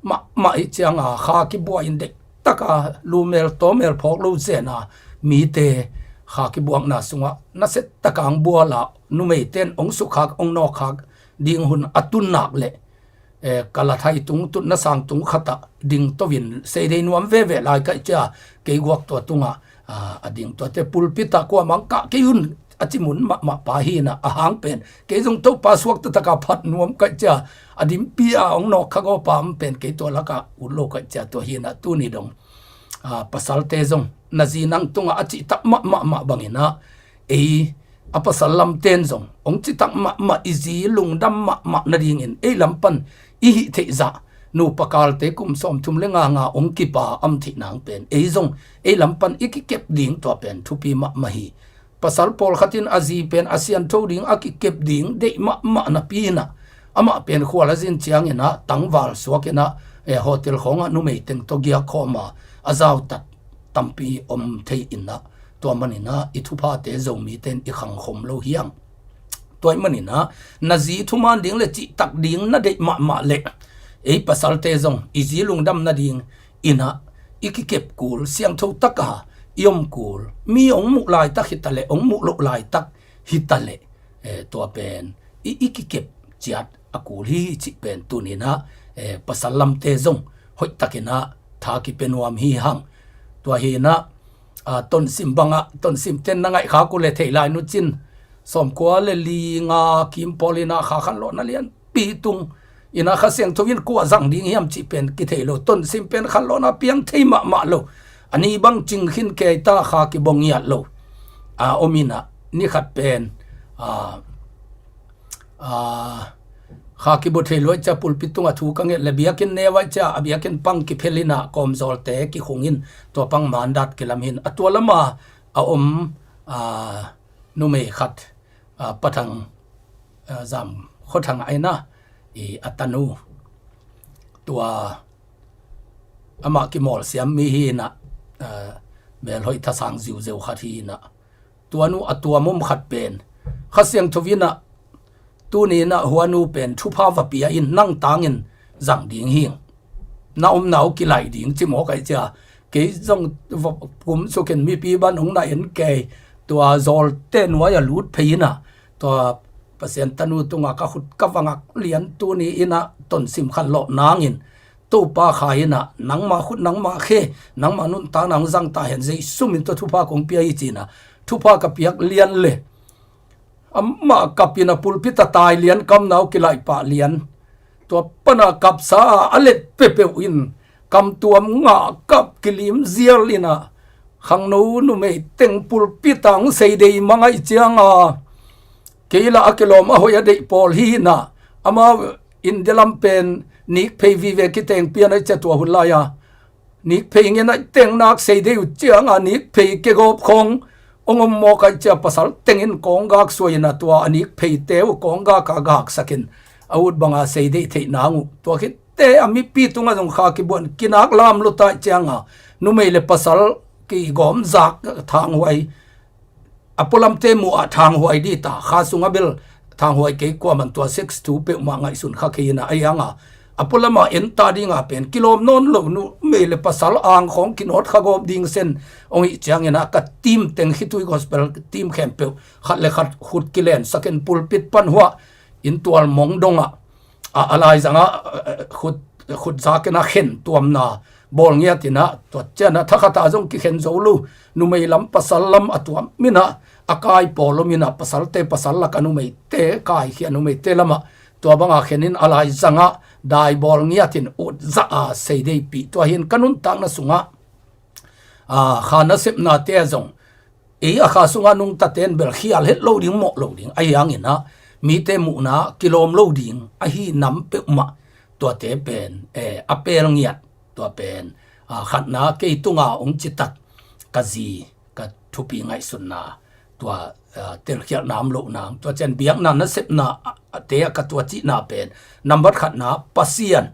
mahmah ih cianga kha kibua in deih taka lumel tawmel phawk lo zena mite kha kibuakna sungah naset taka ang buala numeite in hong sukkhak hong nawkkhak ding hun a tun nak leh, eh, ka la thai tung tutna sang tung khatah ding tovin seidei nuam veve lai kaih cia kei guak tua tungah, ah, a ding tuate pulpitah kuamang kah kei hun a ci mun mahmah pa hinah a hang pen kei zong Topa suakta taka phat nuam kaih cia a dimpi a hong nawk kha gawpa om pen kei tua lakah ut lo kaih cia tua hinah tuni dong, ah, pasalte zong na zi nang tungah a cihtak mahmahmah banginah ei a pasal lamten zong hong citak mahmah i zi lungdam mahmah nadingin ei lam pan i hih theihzah nupa kalte kum sawmthum le nganga hong kipa am theih nang pen ei zong ei lam pan i kikep ding tua pen thupi mahmah hi. Pasal pawlkhat in a zi pen a siantho ding a kikep ding deih mahmah napi inah amah pen khual a zin cianginah tangval suakinah, eh, hotel khawngah numei teng tawh giak khawma a zautat tampi om thei inah tua maninah i thuphate Zomite in i khangkhom lo hiang. Tua ih maninah na zi thuman ding le cihtak ding na deih mahmah leh ei pasalte zong i zi lungdam nading inah i kikep kul siangtho taka i om kul, mi hong muh laitak hitaleh hong muh loh laitak hitaleh, eh, tua pen i, i kikep ciat a kul hi cih pen tuninah, eh, pasal lamte zong hoihtakinah tha kipia nuam hi hang. Tua hinah, ah, tonsim bangah tonsimten na ngaihkhak uh le thei lai nucin sawmkua le li nga kim pawl inah kha khanlawhna lianpi tung inah Kha Siangtho in kua zang ding hiam cih pen kithei lo. Tonsim pen khanlawhna piang thei mahmah lo. A ni bang cing khin kei ta kha kibong ngiat lo. A om inah ni khat pen, ah, ah, kha kibu thei luai cia pulpit tungah thu ka nget le biakinn neu ai cia a biakinn pang kiphel inah kawmzawlte kikhung in tua pang mandat kilam hin a tua lama a om, ah, numei khat, ah, Pathang, ah, Zam Khuathang aina i a tanu tua amah kimawlsiam mi hi inah, ah, melhoih thasang ziuzeu khat hi inah tua nu a tuamum khat pen Kha Siangtho inah tuni inah hua nu pen thupha va pia in nang tangin zang ding hing. Na omna uh kilaih ding ci mawk ai cia kei zong va kum sukin mipi ban hong na en kei tua zawlte nuai a lut phei inah tua Pasian tanu tungah ka khut ka vangak lian tuni inah tonsim khanlawh nangin Topa kha inah nangma khut nangma khe nangma nuntakna hong zang ta hen Jesu min tawh thupha kong pia hi cinah thupha ka piak lian le amah kap inah pulpit a tai lian kamna uh kilaih pah lian. Tua pana kapsa a a let peuhpeuh in kamtuam ngah kap kilim zial inah khangno numei teng pulpit ah hong seidei mang ai cianga kei lah a kilawm a hoih a deih pawl hi inah amau India lam pen nikphei vive kiteng pian ai cia tua hun lai-a nikphei ngen ai teng nak seidei uh cianga nikphei kegawp khawng hong om mawk ai cia pasal tengin kawnggak suai inah tua a nikpheite uh kawnggak a gaksakin a ut banga seidei theih nang uh tua khitte a mipi tungah zong kha kibuan kinak lam lutai cianga numei le pasal kigawm zak thanghuai a pualamte muh ah thanghuai dita kha sungah bel thanghuai kei kuaman tua sex thu peuhmah ngaihsun kha kei inah a ianga a pualamah enta dinga pen kilawm nawn lo numei le pasal angkhawng kinawt kha gawp ding sen hong hih cianginah ka team teng khitui gospel team khempeuh khat le khat khut kilensakin pulpit pan huah in tual mong dongah a, a laizangah, eh, khut, khut zakinah khen tuamna bawl ngiatinah tua cianah thakhatah zong kikhen zo lo numei lam pasal lam a tuam minah a kai pawl om inah pasalte pasal laka numeite kaikhia numeite lamah tua banga khenin a laizangah dai bawl ngiatin utzah a seideipih tua hin ka nuntakna sungah, ah, kha nasepnate ah zong ei a kha sungah nungtaten bel khial het lo ding mawh lo ding ahi hanginah mite muhna kilawm lo ding ahi nam peuhmah tuate pen, eh, a pel ngiat tua pen, ah, khatna kei tunga hong citak ka zi ka thupi ngaihsutna tua, ah, telkhialhna om loh nang, tua ciang biakna nasepna, ah, te a ka tua cihna pen, nambat khatna Pasian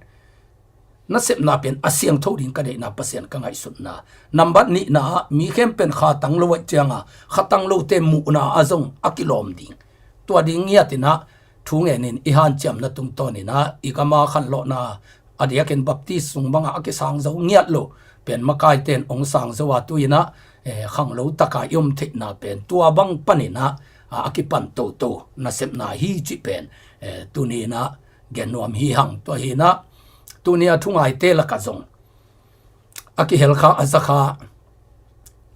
nasepna pen a siangtho ding ka deihna Pasian ka ngaihsutna. Nambat nihna ah mi khempeuh kha tang lo ahih ciangin kha tang lote muhna ah zong a kilawm ding. Tua ding ngiatin ah thu ngenin i hanciamna tungtawnin ah i gam a khanlawhna a diakin baptis sung bangah a kisang zo ngiat lo pen makaite in hong sang zo a tu-in ah, eh, khanglo takin i om theihna pen tua bang panin ah, a, a kipan toto nasepna hi cih pen, eh, tuni-in ah gen nuam hi hang. Tua hi-in ah tuni a thungaite lakah zong a kihel kha, a za kha,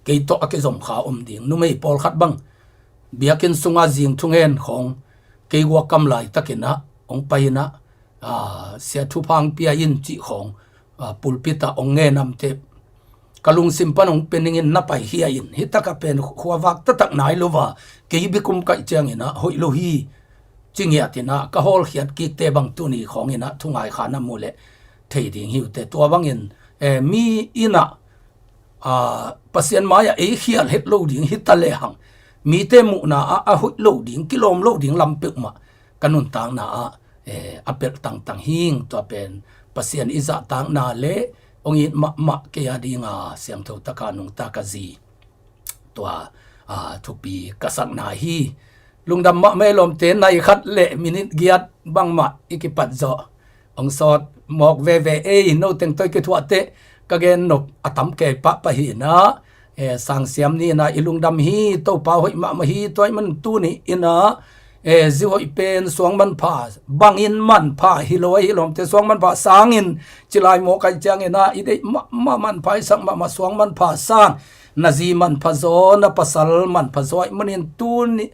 kei tawh a kizom kha om ding numei pawlkhat bang biakinn sungah zing thungen khawng kei guak kam laitakin ah hong pai-in ah, ah, sia thupha hong pia in cih khawng, ah, pulpit ah hong ngen namte ka lungsim pan hong pia ningin na paikhia in, hih takah pen khuavak taktak nai lo a, kei biakum ka hih ciangin ah hoih lo hi ci ngiatin ah ka hawlkhiat kikte bang tuni khawngin ah thungai kha na mu leh thei ding hi uh teh. Tua bangin, eh, mi in ah, ah, Pasian mai-ah ei khial het lo ding hi ta lehang mite muhna ah a hoih lo ding, kilawm lo ding lam peuhmah ka nuntakna ah, eh, a pelh tangtang hing. Tua pen Pasian i zahtakna le hong it mahmah kei a dinga siangtho taka nungta ka zi tua, ah, thupi ka sakna hi. Lungdam mahmah e lawmte, nai khat le minit giat bangmah i kipat zawh hong sawt mawk veve ei. No teng tawh i kithuah teh ka gen nop a tam kei pahpah hi-in ah, eh, sangsiam ni-in ah i lungdam hi. Topa hoih mahmah hi. Tua ahih manin tuni-in ah, eh, zi hoih pen suang manpha bangin manpha hi lo ahi lawmte, suang manpha sangin ci lai maw ka hih ciangin ah i deih mahmah manpha i sak mahmah suang manpha sang, na zi manpha zaw, na pasal manpha zaw ahih manin tuni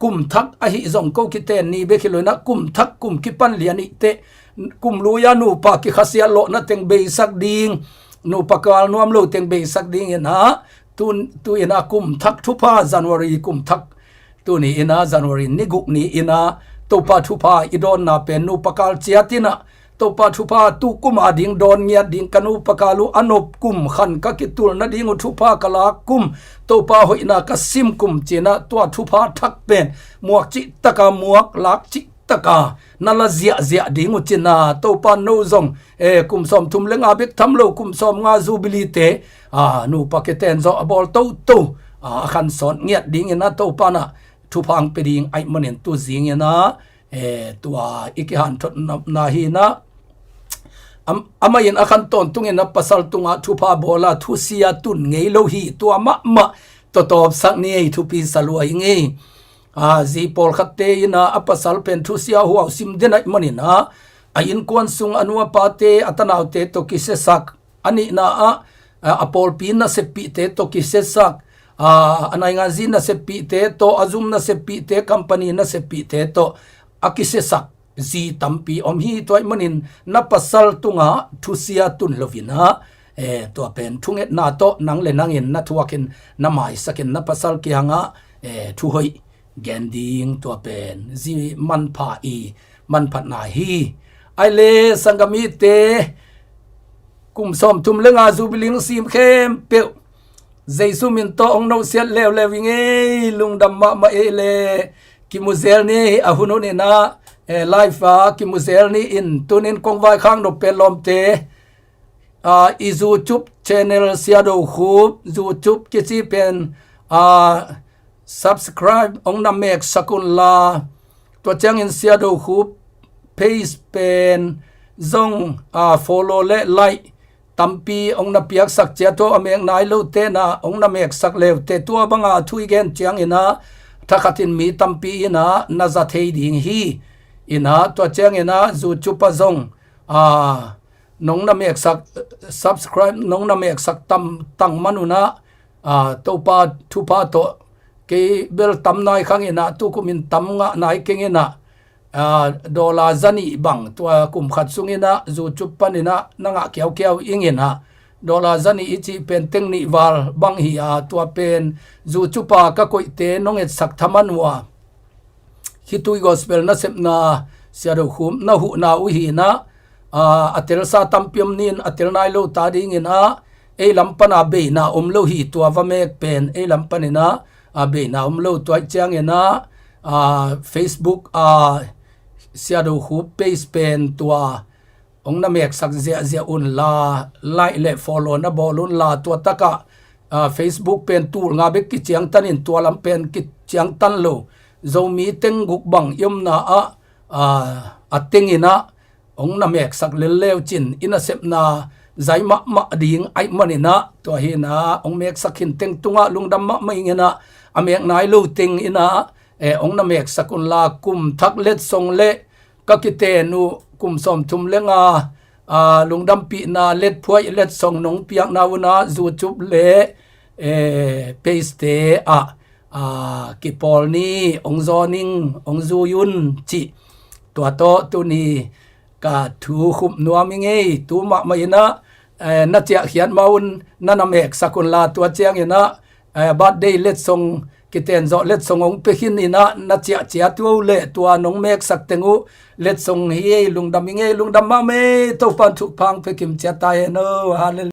kum thak ahi zong ko kiten ni bek hi lo-in ah kum thak kum kipan lian ih teh kum lui-a nupa kikhasiat lawhna teng beisak ding, nupa kal nuam lo teng beisak dingin ah tu, tu-in ah kum thak thupha January kum thak tuni-in ah January ni guk ni-in ah Topa thupha i dawnna pen nupa kal ciatin ah Topa thupha tu kum a ding dawn ngiat ding, ka nupa kal uh a nop kum, khan ka kitul nading uh thupha ka lak kum, Topa hoihna ka sim kum ci-in ah tua thupha thak pen muak cih taka muak, lak cih taka na la ziahziah ding uh ci-in ah Topa no zong, eh, kum sawmthum le nga bek tham lo, kum sawmnga Jubilee te, ah, nupa kiten zawh a bawl toto, ah, a khan sawt ngiat dingin ah Topa in ah thupha hong pia ding ahih manin tu zingin ah, eh, tua i kihanthawn nopna hi-in ah, am-, amah in a khan tawntungin a pasal tungah thupha bawl a thusia tun ngei lo hi. Tua mahmah tawtawpsak ni ei, thupi sa lua ing ei. Ah, zi pawlkhatte in ah a pasal pen thusia huau sim den ahih manin ah a innkuan sung a nu a pate, a tanaute tawh kisiasak, a nihna ah, a, a pawlpi naseppihte tawh kisiasak, a, a nainganzi naseppihte tawh, a zum naseppihte, company naseppihte tawh a kisiasak zi tampi om hi. Tua ahih manin na pasal tungah thusia tun lo-in ah, eh, tua pen thungetna tawh nang le nangin na thuakin na maisakin na pasal kiangah, eh, thuhoih gen ding, tua pen zi manpha i manphatna hi. Ai le sanggamite, kum sawmthum le nga Jubilee sim khempeuh Jesu min tawh hong nusiat leuleu ing ei. Lungdam mahmah ei le, kimu zel ni a hun hun in ah, eh, live a kimu zel ni in, tuni-in kong vaikhak nop pen lawmte, ah, i YouTube channel Sia Do Khup YouTube kici pen, ah, subscribe hong na meksak un la, tua ciangin Sia Do Khup page pen zong, ah, follow le like tampi hong na piaksak ciat, tua a mek nai lote in ah hong na meksak leute, tua banga thu i gen ciangin ah thakhatin mi tampi in ah na za thei ding hi. In ah tua ciangin ah YouTube ah zong, ah, nong na meksak, subscribe nong na meksak tam tang man un ah, ah, Topa thupha tawh kei bel tam nai khang in ah, tukum in tam ngah nai keng in ah, ah, dollar za nih bang tua kum khat sungin ah YouTube panin ah na ngah kiaukiau ing in ah, dollar za nih i cih pen teng nih val bang hi a, tua pen YouTube ah ka koihte nong etsak thaman uh a, khitui gospel nasepna Sia Do Khup na huhna uh hi in ah, ah, a telsa tampi om ni-in a tel nai lo ta dingin ah, ei lam pan a beina om lo hi. Tua va mek pen ei lam panin ah, a beina om lo. Tua ciangin ah, a, Facebook a, Siado Khup page pen tua hong na meksak ziahziah un la, like le follow na bawl un la. Tua takah, a, Facebook pen tul nga bek kiciangtan in, tua lam pen kiciangtan lo, Zomi teng guk bang i omna ah, a, a teng in ah hong na meksak lel le uh cin, i nasepna zai mahmah ding ahih manin ah, tua hi in ah hong meksak khin teng tungah lungdam mahmah ing in ah, a mek nai lo teng in ah, eh, hong na meksak un la. Kum thak letsong le ka kiten uh kum sawmthum le nga, a, lungdampihna letphuaih letsong nong piakna un ah YouTube le, eh, page te ah, a, kipawl ni, hong zawn ing, hong zui un cih, tua tawh tuni ka thu khup nuam ing ei. Tu mahmah in ah, eh, na ciahkhiat mah un, na na meksak un la. Tua ciangin ah, eh, birthday letsong, kiten zawh letsong hong pia khin in ah, na ciah ciat uh leh tua nong meksak teng uh letsong hi ei. Lungdam ing ei, lungdam mahmah ei. Topa'n thupha hong pia kim ciat ta hen aw. Hallelujah.